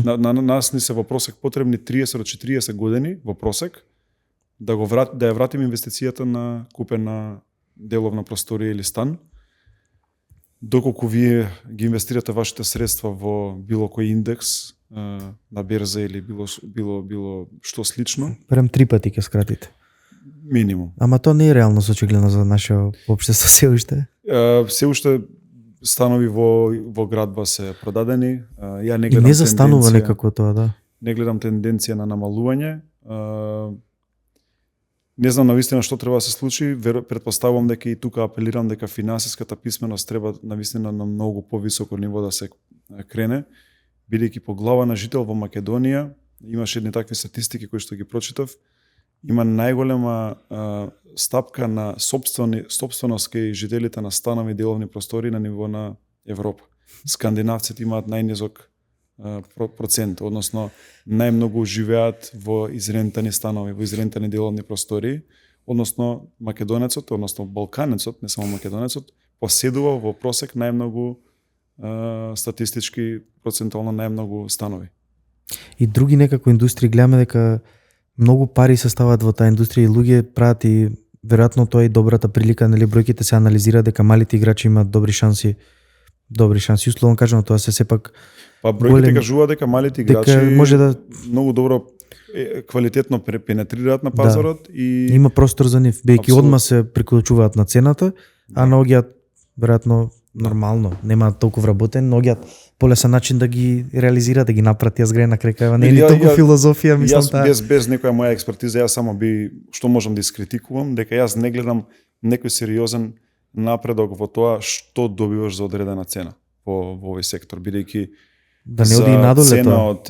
На нас ни се во просек потребни 30 до 40 години во просек да ја вратиме инвестицијата на купена деловна просторија или стан. Доколку вие ги инвестирате вашите средства во било кој индекс на берза или било што слично, барем 3 пати ќе скратите. Минимум. Ама тоа не е реално очигледно за нашето општество се уште. Се уште станови во градба се продадени. Ја не гледам и не застанува некако тоа, да. Не гледам тенденција на намалување. Не знам навистина што треба да се случи, претпоставувам дека и тука апелирам дека финансиската писменост треба навистина на многу повисоко ниво да се крене, бидејќи по глава на жител во Македонија имаше едни такви статистики кои што ги прочитав, има најголема стапка на собственост кај жителите на станови и деловни простори на ниво на Европа. Скандинавците имаат најнизок процент, односно најмногу живеат во изрентани станови, во изрентани деловни простори, односно македонецот, односно балканецот, не само македонецот, поседува во просек најмногу статистички процентуално најмногу станови. И други некако индустрии гледаме дека многу пари се ставаат во таа индустрија и луѓе прават и веројатно тоа е добрата прилика, нели бројките се анализира дека малите играчи имаат добри шанси, условно кажано тоа се сепак бројките кажува дека малите играчи може да многу добро квалитетно пенетрираат на пазарот и има простор за нив, бидејќи одма се приклучуваат на цената, а наоѓаат веројатно нормално, нема толку вработен, наоѓаат полесен начин да ги реализира, да ги напрати згрена крекаева, не е толку филозофија, мислам таа. Без некоја моја експертиза, јас само што можам да искритикувам, дека јас не гледам некој сериозен напредок во тоа што добиваш за одредена цена во овој сектор, бидејќи да не оди надоле цена од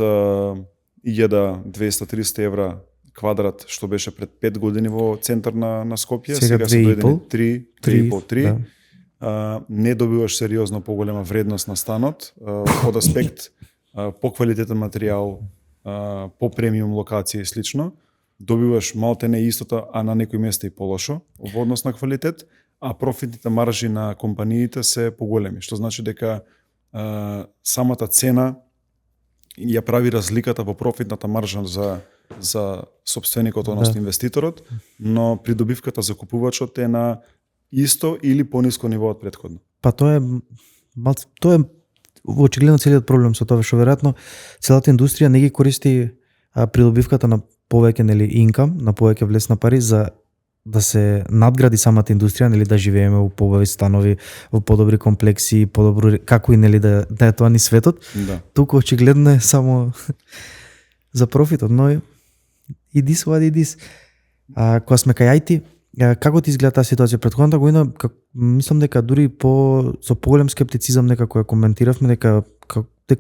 1200-300 евра квадрат што беше пред 5 години во центар на Скопје, сега се дојдени 3,5-3. Не добиваш сериозно поголема вредност на станот од аспект поквалитетен материјал, по премиум локација и слично. Добиваш малтене истото, а на некои места и полошо во однос на квалитет, а профитните маржи на компаниите се поголеми, што значи дека самата цена ја прави разликата во профитната маржа за собственикот, односно инвеститорот, но придобивката за купувачот е на исто или пониско ниво од претходно. Па тоа е очигледно целиот проблем со тоа, што веројатно целата индустрија не ги користи придобивката на повеќе нели инкам, на повеќе влез на пари за да се надгради самата индустрија, нели да живееме во побави станови, во подобри комплекси, подобро како и нели да е тоа ни светот. Да. Туку очигледно е само за профитот, но it is what it is. Кога сме кај IT, како ти изгледа таа ситуација претходната година? Мислам дека дури со поголем скептицизам некако ја коментиравме дека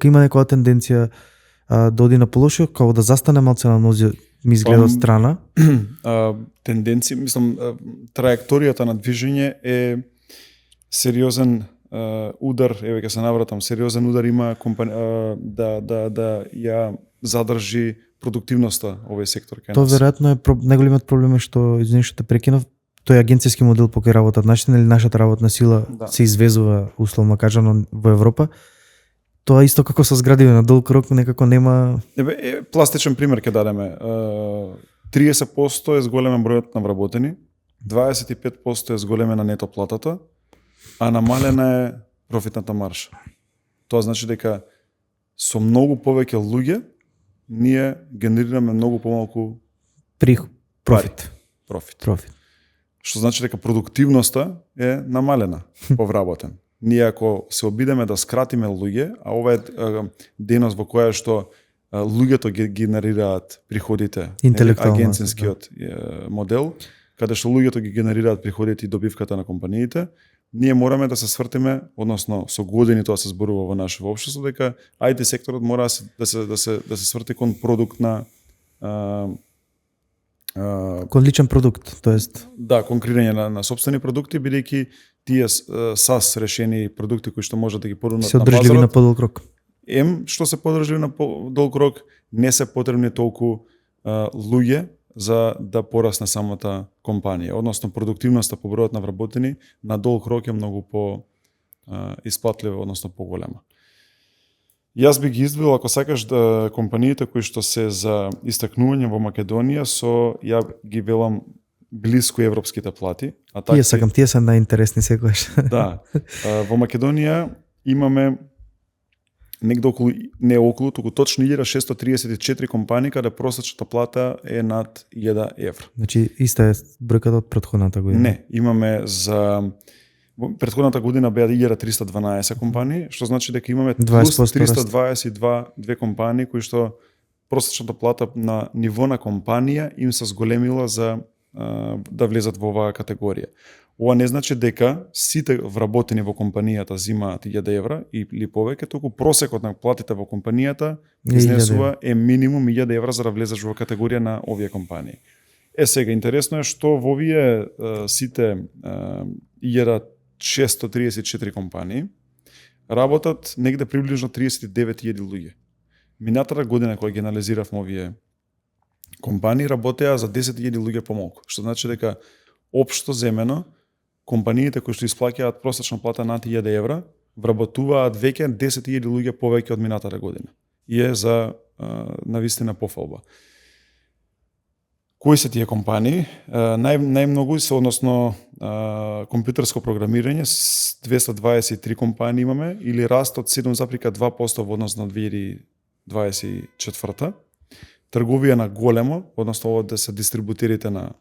има некоја тенденција да оди на полошо, како да застане малце на нозе, ми изгледа од страна. Тенденција, мислам, траекторијата на движење е сериозен удар, еве ќе се навратам, сериозен удар има да ја задржи продуктивноста овој сектор кај нас. Тоа веројатно е најголемиот проблем што извини што те прекинав, тој агенцијски модел по кој работат нашите, нели нашата работна сила се извезува условно кажано во Европа. Тоа исто како со зградиве на долг рок некако нема. Пластичен пример ќе дадеме. 30% е зголемен бројот на вработени, 25% е зголемена нето платата, а намалена е профитната маржа. Тоа значи дека со многу повеќе луѓе ние генерираме многу помалку профит. Што значи дека продуктивноста е намалена по вработен. Ние ако се обидеме да скратиме луѓе, а ова е дејност во која што луѓето ги генерираат приходите, агенцискиот модел, каде што луѓето ги генерираат приходите и добивката на компаниите, ние мораме да се свртиме, односно со години тоа се зборува во наше општество, дека IT секторот мора да се сврти кон продукт на кон личен продукт, тоест да, кон креирање на сопствени продукти, бидејќи тие SaaS решени продукти кои што можат да ги понудат на пазарот, се одржливи на подолг рок. Што се подржливи на подолг рок, не се потребни толку луѓе за да порасне самата компанија, односно продуктивноста по бројот на вработени на долг рок е многу по исплатлива, односно поголема. Јас би ги издвоил, ако сакаш, да компаниите кои што се за истакнување во Македонија ја ги велам блиску европските плати, а така тие се најинтересни секогаш. Да. Во Македонија имаме негде околу, туку точно 1634 компании каде просечната плата е над 1 евро. Значи иста е бројката од претходната година. Не, имаме за претходната година беа 1312 компании, што значи дека имаме плюс 322 компании кои што просечната плата на ниво на компанија им се зголемила за да влезат во оваа категорија. Ова не значи дека сите вработени во компанијата земаат 1000 евра или повеќе, туку просекот на платите во компанијата изнесува е минимум 1000 евра за да влезеш во категорија на овие компании. Сега интересно е што во овие сите 1634 компании работат негде приближно 39.000 луѓе. Минатата година кога ги анализиравме овие компании работеа за 10.000 луѓе помалку, што значи дека општо земено компаниите кои што исплаќаат просечна плата над 1000 евра вработуваат веќе 10.000 луѓе повеќе од минатата година. И е за навистина пофалба. Кои се тие компании? Најмногу се, односно компјутерско програмирање, 223 компании имаме, или раст од 7,2% во однос на 2024. Трговија на големо, односно овде се дистрибутерите на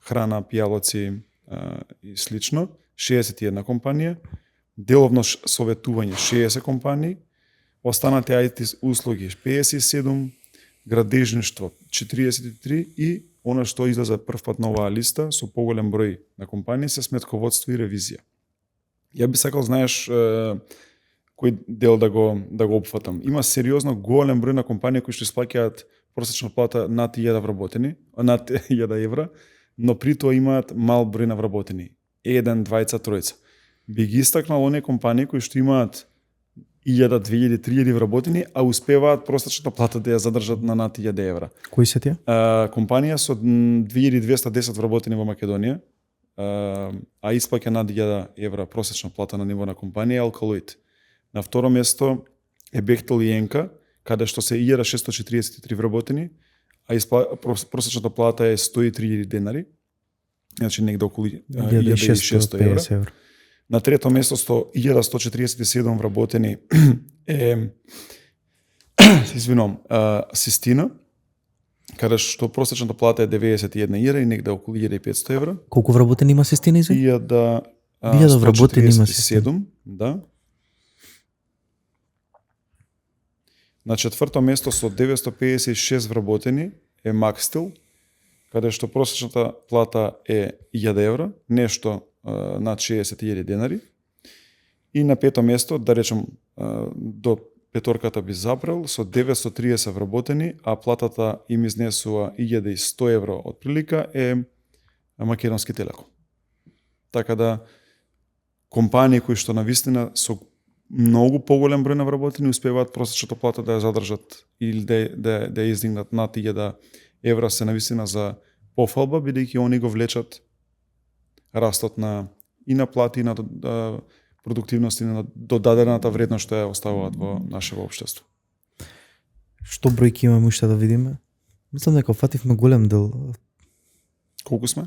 храна, пијалоци и слично, 61 компанија, деловно советување 60 компании, останати IT услуги 57, градежништво 43 и она што излезе првпат на оваа листа со поголем број на компании се сметководство и ревизија. Ја би сакал, знаеш, кој дел да го опфатам. Има сериозно голем број на компании кои што исплаќаат просечна плата над 1000 вработени, над 1000 евра, но при тоа имаат мал број на вработени. 1, 2, 3. Би ги истакнал оние компании кои што имаат 1000, 2000, 3000 вработени, а успеваат просечната плата да ја задржат на над 1000 евра. Кои се тие? Компанија со 2210 вработени во Македонија, а исплаќа над 1000 евра просечна плата на ниво на компанија Алкалоид. На второ место е Бехтел и Енка, каде што се 1643 вработени, а просечната плата е 103.000 денари, значи негде околу 1600 евра. На трето место 1147 вработени е Систина, каде што просечната плата е 91 и негде околу 1500 евра. Колку вработени има сестина изве? 1147, вработени има сестина. да. На четврто место со 956 вработени е Макстил, каде што просечната плата е 1000 евра, нешто над 60.000 денари. И на пето место, да речем, до петорката би запрел, со 930 вработени, а платата им изнесува 1100 евро од прилика, е Македонски Телеком. Така да, компании кои што навистина со многу поголем број на вработени успеваат просечната плата да ја задржат или да ја издигнат над 1000 евра, се навистина за пофалба, бидејќи они го влечат растот и на плати, и на продуктивност и на додадената вредност што ја оставуваат во нашето општество. Што бројки имаме уште да видиме? Мислам дека фативме голем дел. Колку сме?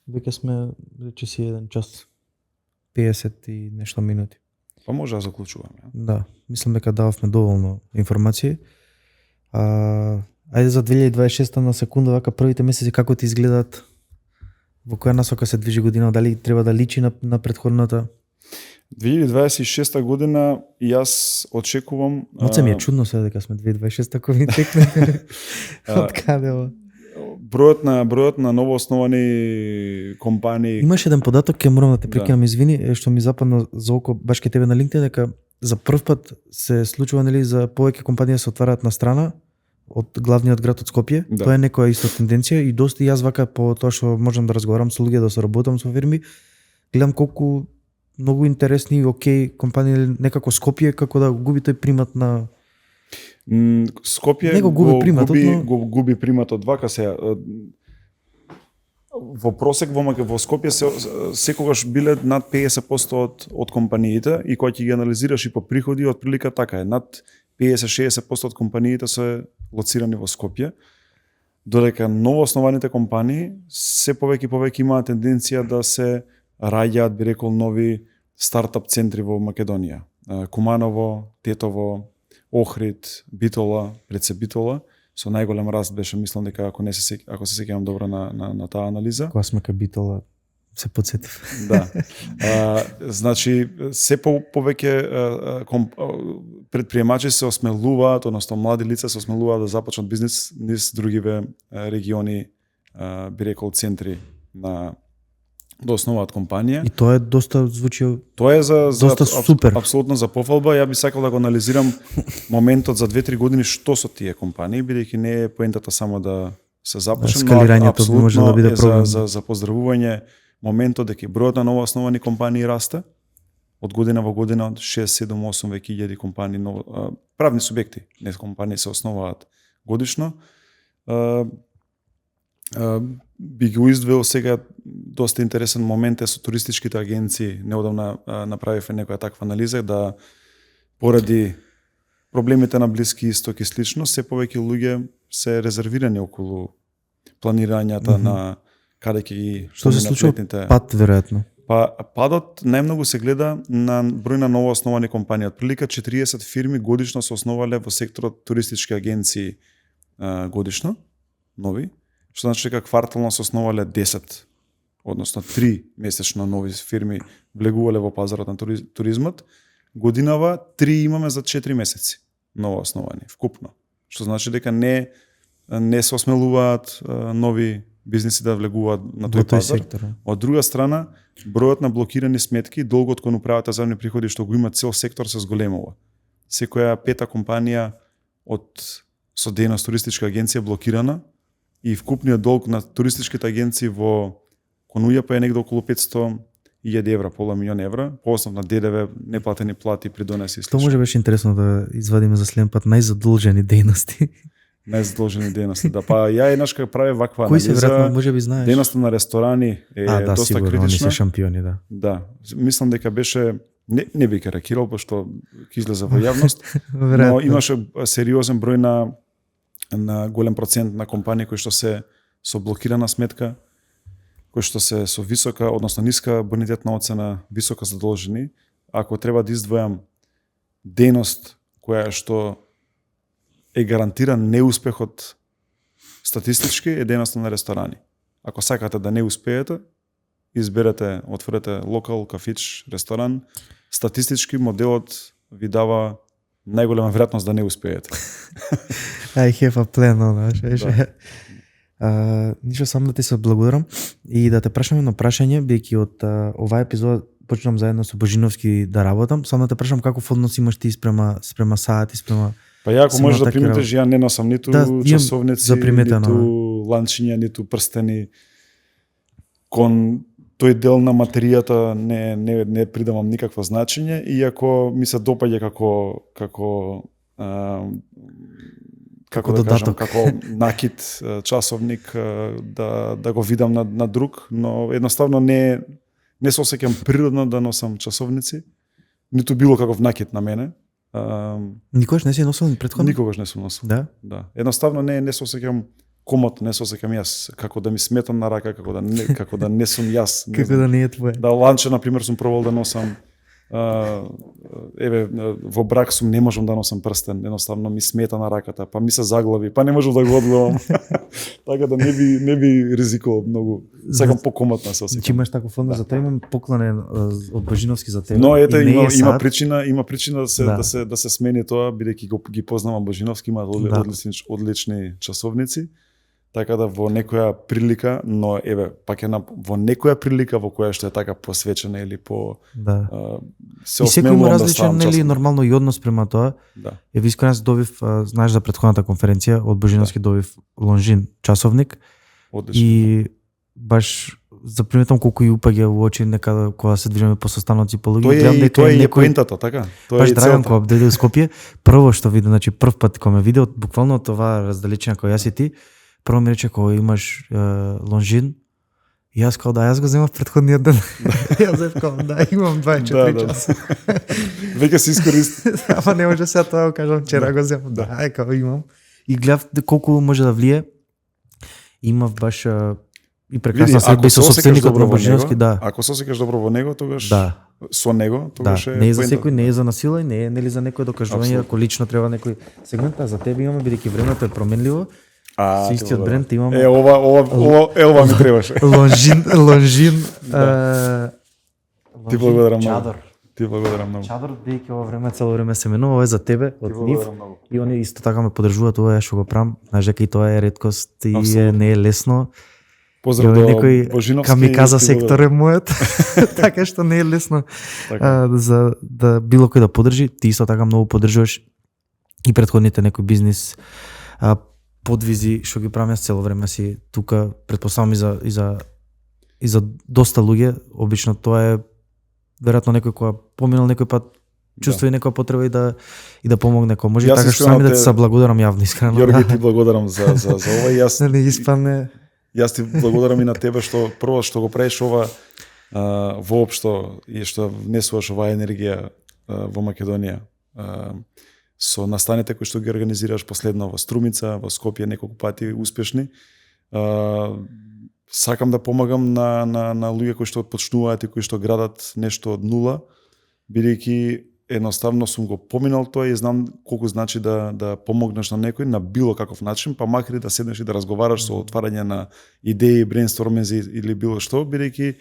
Веќе сме, речи си 1 час 50 и нешто минути. Па може да заклучуваме. Да, мислам дека дававме доволно информации. Ајде за 2026 на секунда, вака првите месеци како ти изгледаат? Во која насока се движи година? Дали треба да личи на претходната? 2026 година јас очекувам... Моце ми е чудно сега дека сме 2026 ако ми текне. Од каде ова? Бројот на новоосновани компании... Имаш еден податок, ќе морам да те прекинам, извини, што ми западна за око баш ке тебе на LinkedIn, дека за прв пат се случува, нели, за повеќе компании се отвараат на страна од главниот град од Скопје. Да. Тоа е некоја иста тенденција и доста јас вака по тоа што можам да разговарам со луѓе, да соработам со фирми, гледам колку многу интересни и окей компании, некако Скопје како да губи тој примат на Скопје го губи приматот вака се. Во просек во Скопје секогаш биле над 50% од компаниите и кога ќе ги анализираш и по приходи, од прилика така е. Над 50-60% од компаниите се лоцирани во Скопје, додека новооснованите компании се повеќе имаат тенденција да се раѓаат, би рекол, нови стартап центри во Македонија. Куманово, Тетово, Охрид, Битола, пред се Битола, со најголем раст беше, мислам дека ако се сеќавам добро на таа анализа. Кога сме кај Битола се потсетив. Да. Значи се повеќе предприемачи се осмелуваат, односно млади лица се осмелуваат да започнат бизнис низ другиве региони, би рекол центри да основаат компанија. И тоа е доста звучи. Тоа е доста супер. Апсолутно за пофалба. Ја би сакал да го анализирам моментот за 2-3 години што со тие компании, бидејќи не е поентата само да се започне, скалирањето може да биде проблем. За поздравување моментот дека бројот на новооосновани компании расте од година во година, од 6, 7, 8 веќе илјади компании, правни субјекти, не компании се основаат годишно. Би го издвоил сега доста интересен момент е со туристичките агенции. Неодамна направивме некоја таква анализа да поради проблемите на Блиски Исток и слично, се повеќе луѓе се резервирани околу планирањата на каде ќе ги што се случува пат веројатно. Па падот најмногу се гледа на број на новоосновани компании. Од прилика 40 фирми годишно се основале во секторот туристички агенции годишно, нови, што значи дека квартално се основале 10, односно 3 месечно нови фирми влегувале во пазарот на туризмот. Годинава 3 имаме за 4 месеци новоосновани вкупно. Што значи дека не се осмелуваат нови бизниси да влегуваат на тој пазар. Од друга страна, бројот на блокирани сметки, долгот кон управата за земни приходи што го има цел сектор се зголемува. Секоја пета компанија со дејност туристичка агенција блокирана и вкупниот долг на туристичките агенции кон УЈП е негде околу 500.000 евра, пола милион евра, по основ на ДДВ, неплатени плати, придонеси и слично. Тоа може беше интересно да извадиме за следен пат најзадолжени дејности. Најзадолжени дејности, да. Па ја еднаш кога правев ваква анализа, кои се веројатно можеби знаеш? Дејноста на ресторани е доста сигурно, критична. Они се шампиони, да. Да, мислам дека беше не би каракирал, пошто ќе излезе во јавност, но имаше сериозен број на голем процент на компании кои што се со блокирана сметка, кои што се со висока, односно ниска бонитетна оцена, висока задолжени. Ако треба да издвојам дејност која што е гарантиран неуспехот статистички единоставно ресторани. Ако сакате да не успеете, изберете, отворете локал, кафич, ресторан, статистички моделот ви дава најголема веројатност да не успеете. I have a plan, знаеш. Ништо само да ти се благодарам и да те прашам едно прашање, бидејќи од оваа епизода почнам заедно со Божиновски да работам, само да те прашам каков однос имаш ти спрема саат и спрема. Па ја ако можеш да приметиш, ја не носам ниту часовници, ниту ланчиња, ниту прстени. Кон тој дел на материјата не придавам никакво значење, иако ми се допаѓа како да кажам, како накид часовник да го видам на друг, но едноставно не се осеќам природно да носам часовници, ниту било каков накид на мене. Никогаш не си носил ни претходно? Никогаш не сум носил. Да? Да. Едноставно не се осеќам комотно, не се осеќам јас, како да ми сметам на рака, како да не сум јас. Како да не е твое. Да, ланче, например, сум пробал да носам. Во брак сум, не можам да носам прстен, едноставно ми смета на раката, па ми се заглави, па не можам да го одгледам. Така да не би ризикувал многу. Сакам покомотно се осеќам. Че имаш таков однос, за тоа имам поклонен од Божиновски за тебе. Но ете има причина да се смени тоа, бидејќи ги познавам Божиновски, има одлични часовници. Така да во некоја прилика, но пак во некоја прилика во која што е така посвечена или се осмелувам да ставам. И секој има различен, нели, нормално и однос према тоа. Да. Искрено добив, знаеш за претходната конференција од Божиновски добив Лонжин часовник. Одлично. И баш заприметам колку и упаѓа во очи некада кога се движиме по состаноци по луѓе. Тоа е поентата, така. Баш Драган кога дојде во Скопје, прво што виде, значи прв пат кога ме виде, буквално тоа раздалечина кој јас и ти, прво ми рече кога имаш Лонжин, и јас као јас го земав претходниот ден. Јас земав да, имам 24 часа. Веќе се искористи. Ама не може сега тоа го кажам, вчера го земав. Да, као имам. И гледав колку може да влие. Имав баш и прекрасна средба со собственикот на Божиновски, да. Ако се осеќаш добро во него, тогаш да. Со него, тогаш не е за секој, не е за насила и не е нели за некој докажување, ако лично треба некој сегмент, а за тебе имаме бидејќи времето е променливо. Со истиот бренд имаме. Ова ми требаше. Лонжин. Ти благодарам многу. Ти благодарам многу. Чадор, бидејќи ова цело време се менува, ова е за тебе, од нив. И они исто така ме поддржуваат, ова што го правам. Знаеш дека и тоа е реткост и не е лесно. Поздрав до Божиновски. Камиказа сектор е мојот. Така што не е лесно за да било кој да поддржи. Ти исто така многу поддржуваш и претходните некој бизнис подвизи што ги правам јас цело време си тука, претпоставам и за доста луѓе. Обично тоа е веројатно некој кој поминал некој пат чувствува и некоја потреба и да помогне кој може. Така што сами да се благодарам јавно искрено. Јорги, ти благодарам за ова. Јас не испадне. Јас ти благодарам и на тебе што прво што го правиш ова воопшто и што внесуваш оваа енергија во Македонија. Со настаните кои што ги организираш последно во Струмица, во Скопје неколку пати успешни. Сакам да помагам на луѓе кои што почнуваат и кои што градат нешто од нула, бидејќи едноставно сум го поминал тоа и знам колку значи да помогнеш на некој на било каков начин, па макар и да седнеш и да разговараш со отварање на идеи, брейнсторминзи или било што, бидејќи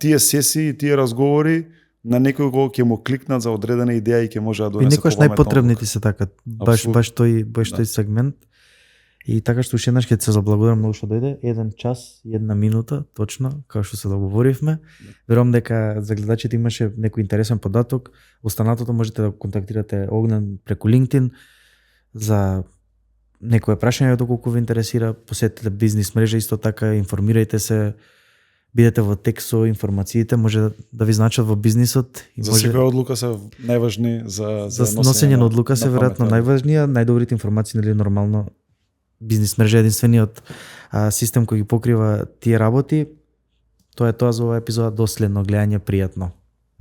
тие сесии, тие разговори на некој кога ќе му кликнат за одредена идеја и ќе може да донесе. И некојаш најпотребните се така, баш тој сегмент. И така што уште еднаш ќе се заблагодарам многу што дојде. 1 час, 1 минута, точно, како што се договоривме. Верувам дека за гледачите имаше некој интересен податок. Останатото можете да контактирате Огнен преку LinkedIn за некое прашање доколку ве интересира. Посетете бизнис мрежа, исто така информирајте се. Бидете во тек со информациите, може да ви значат во бизнисот. За секоја одлука се најважни за носење на одлука се веројатно најважнија, најдобрите информации, нели нормално бизнис мрежа е единствениот систем кој ги покрива тие работи. Тоа е тоа за оваа епизода. До следно гледање, пријатно.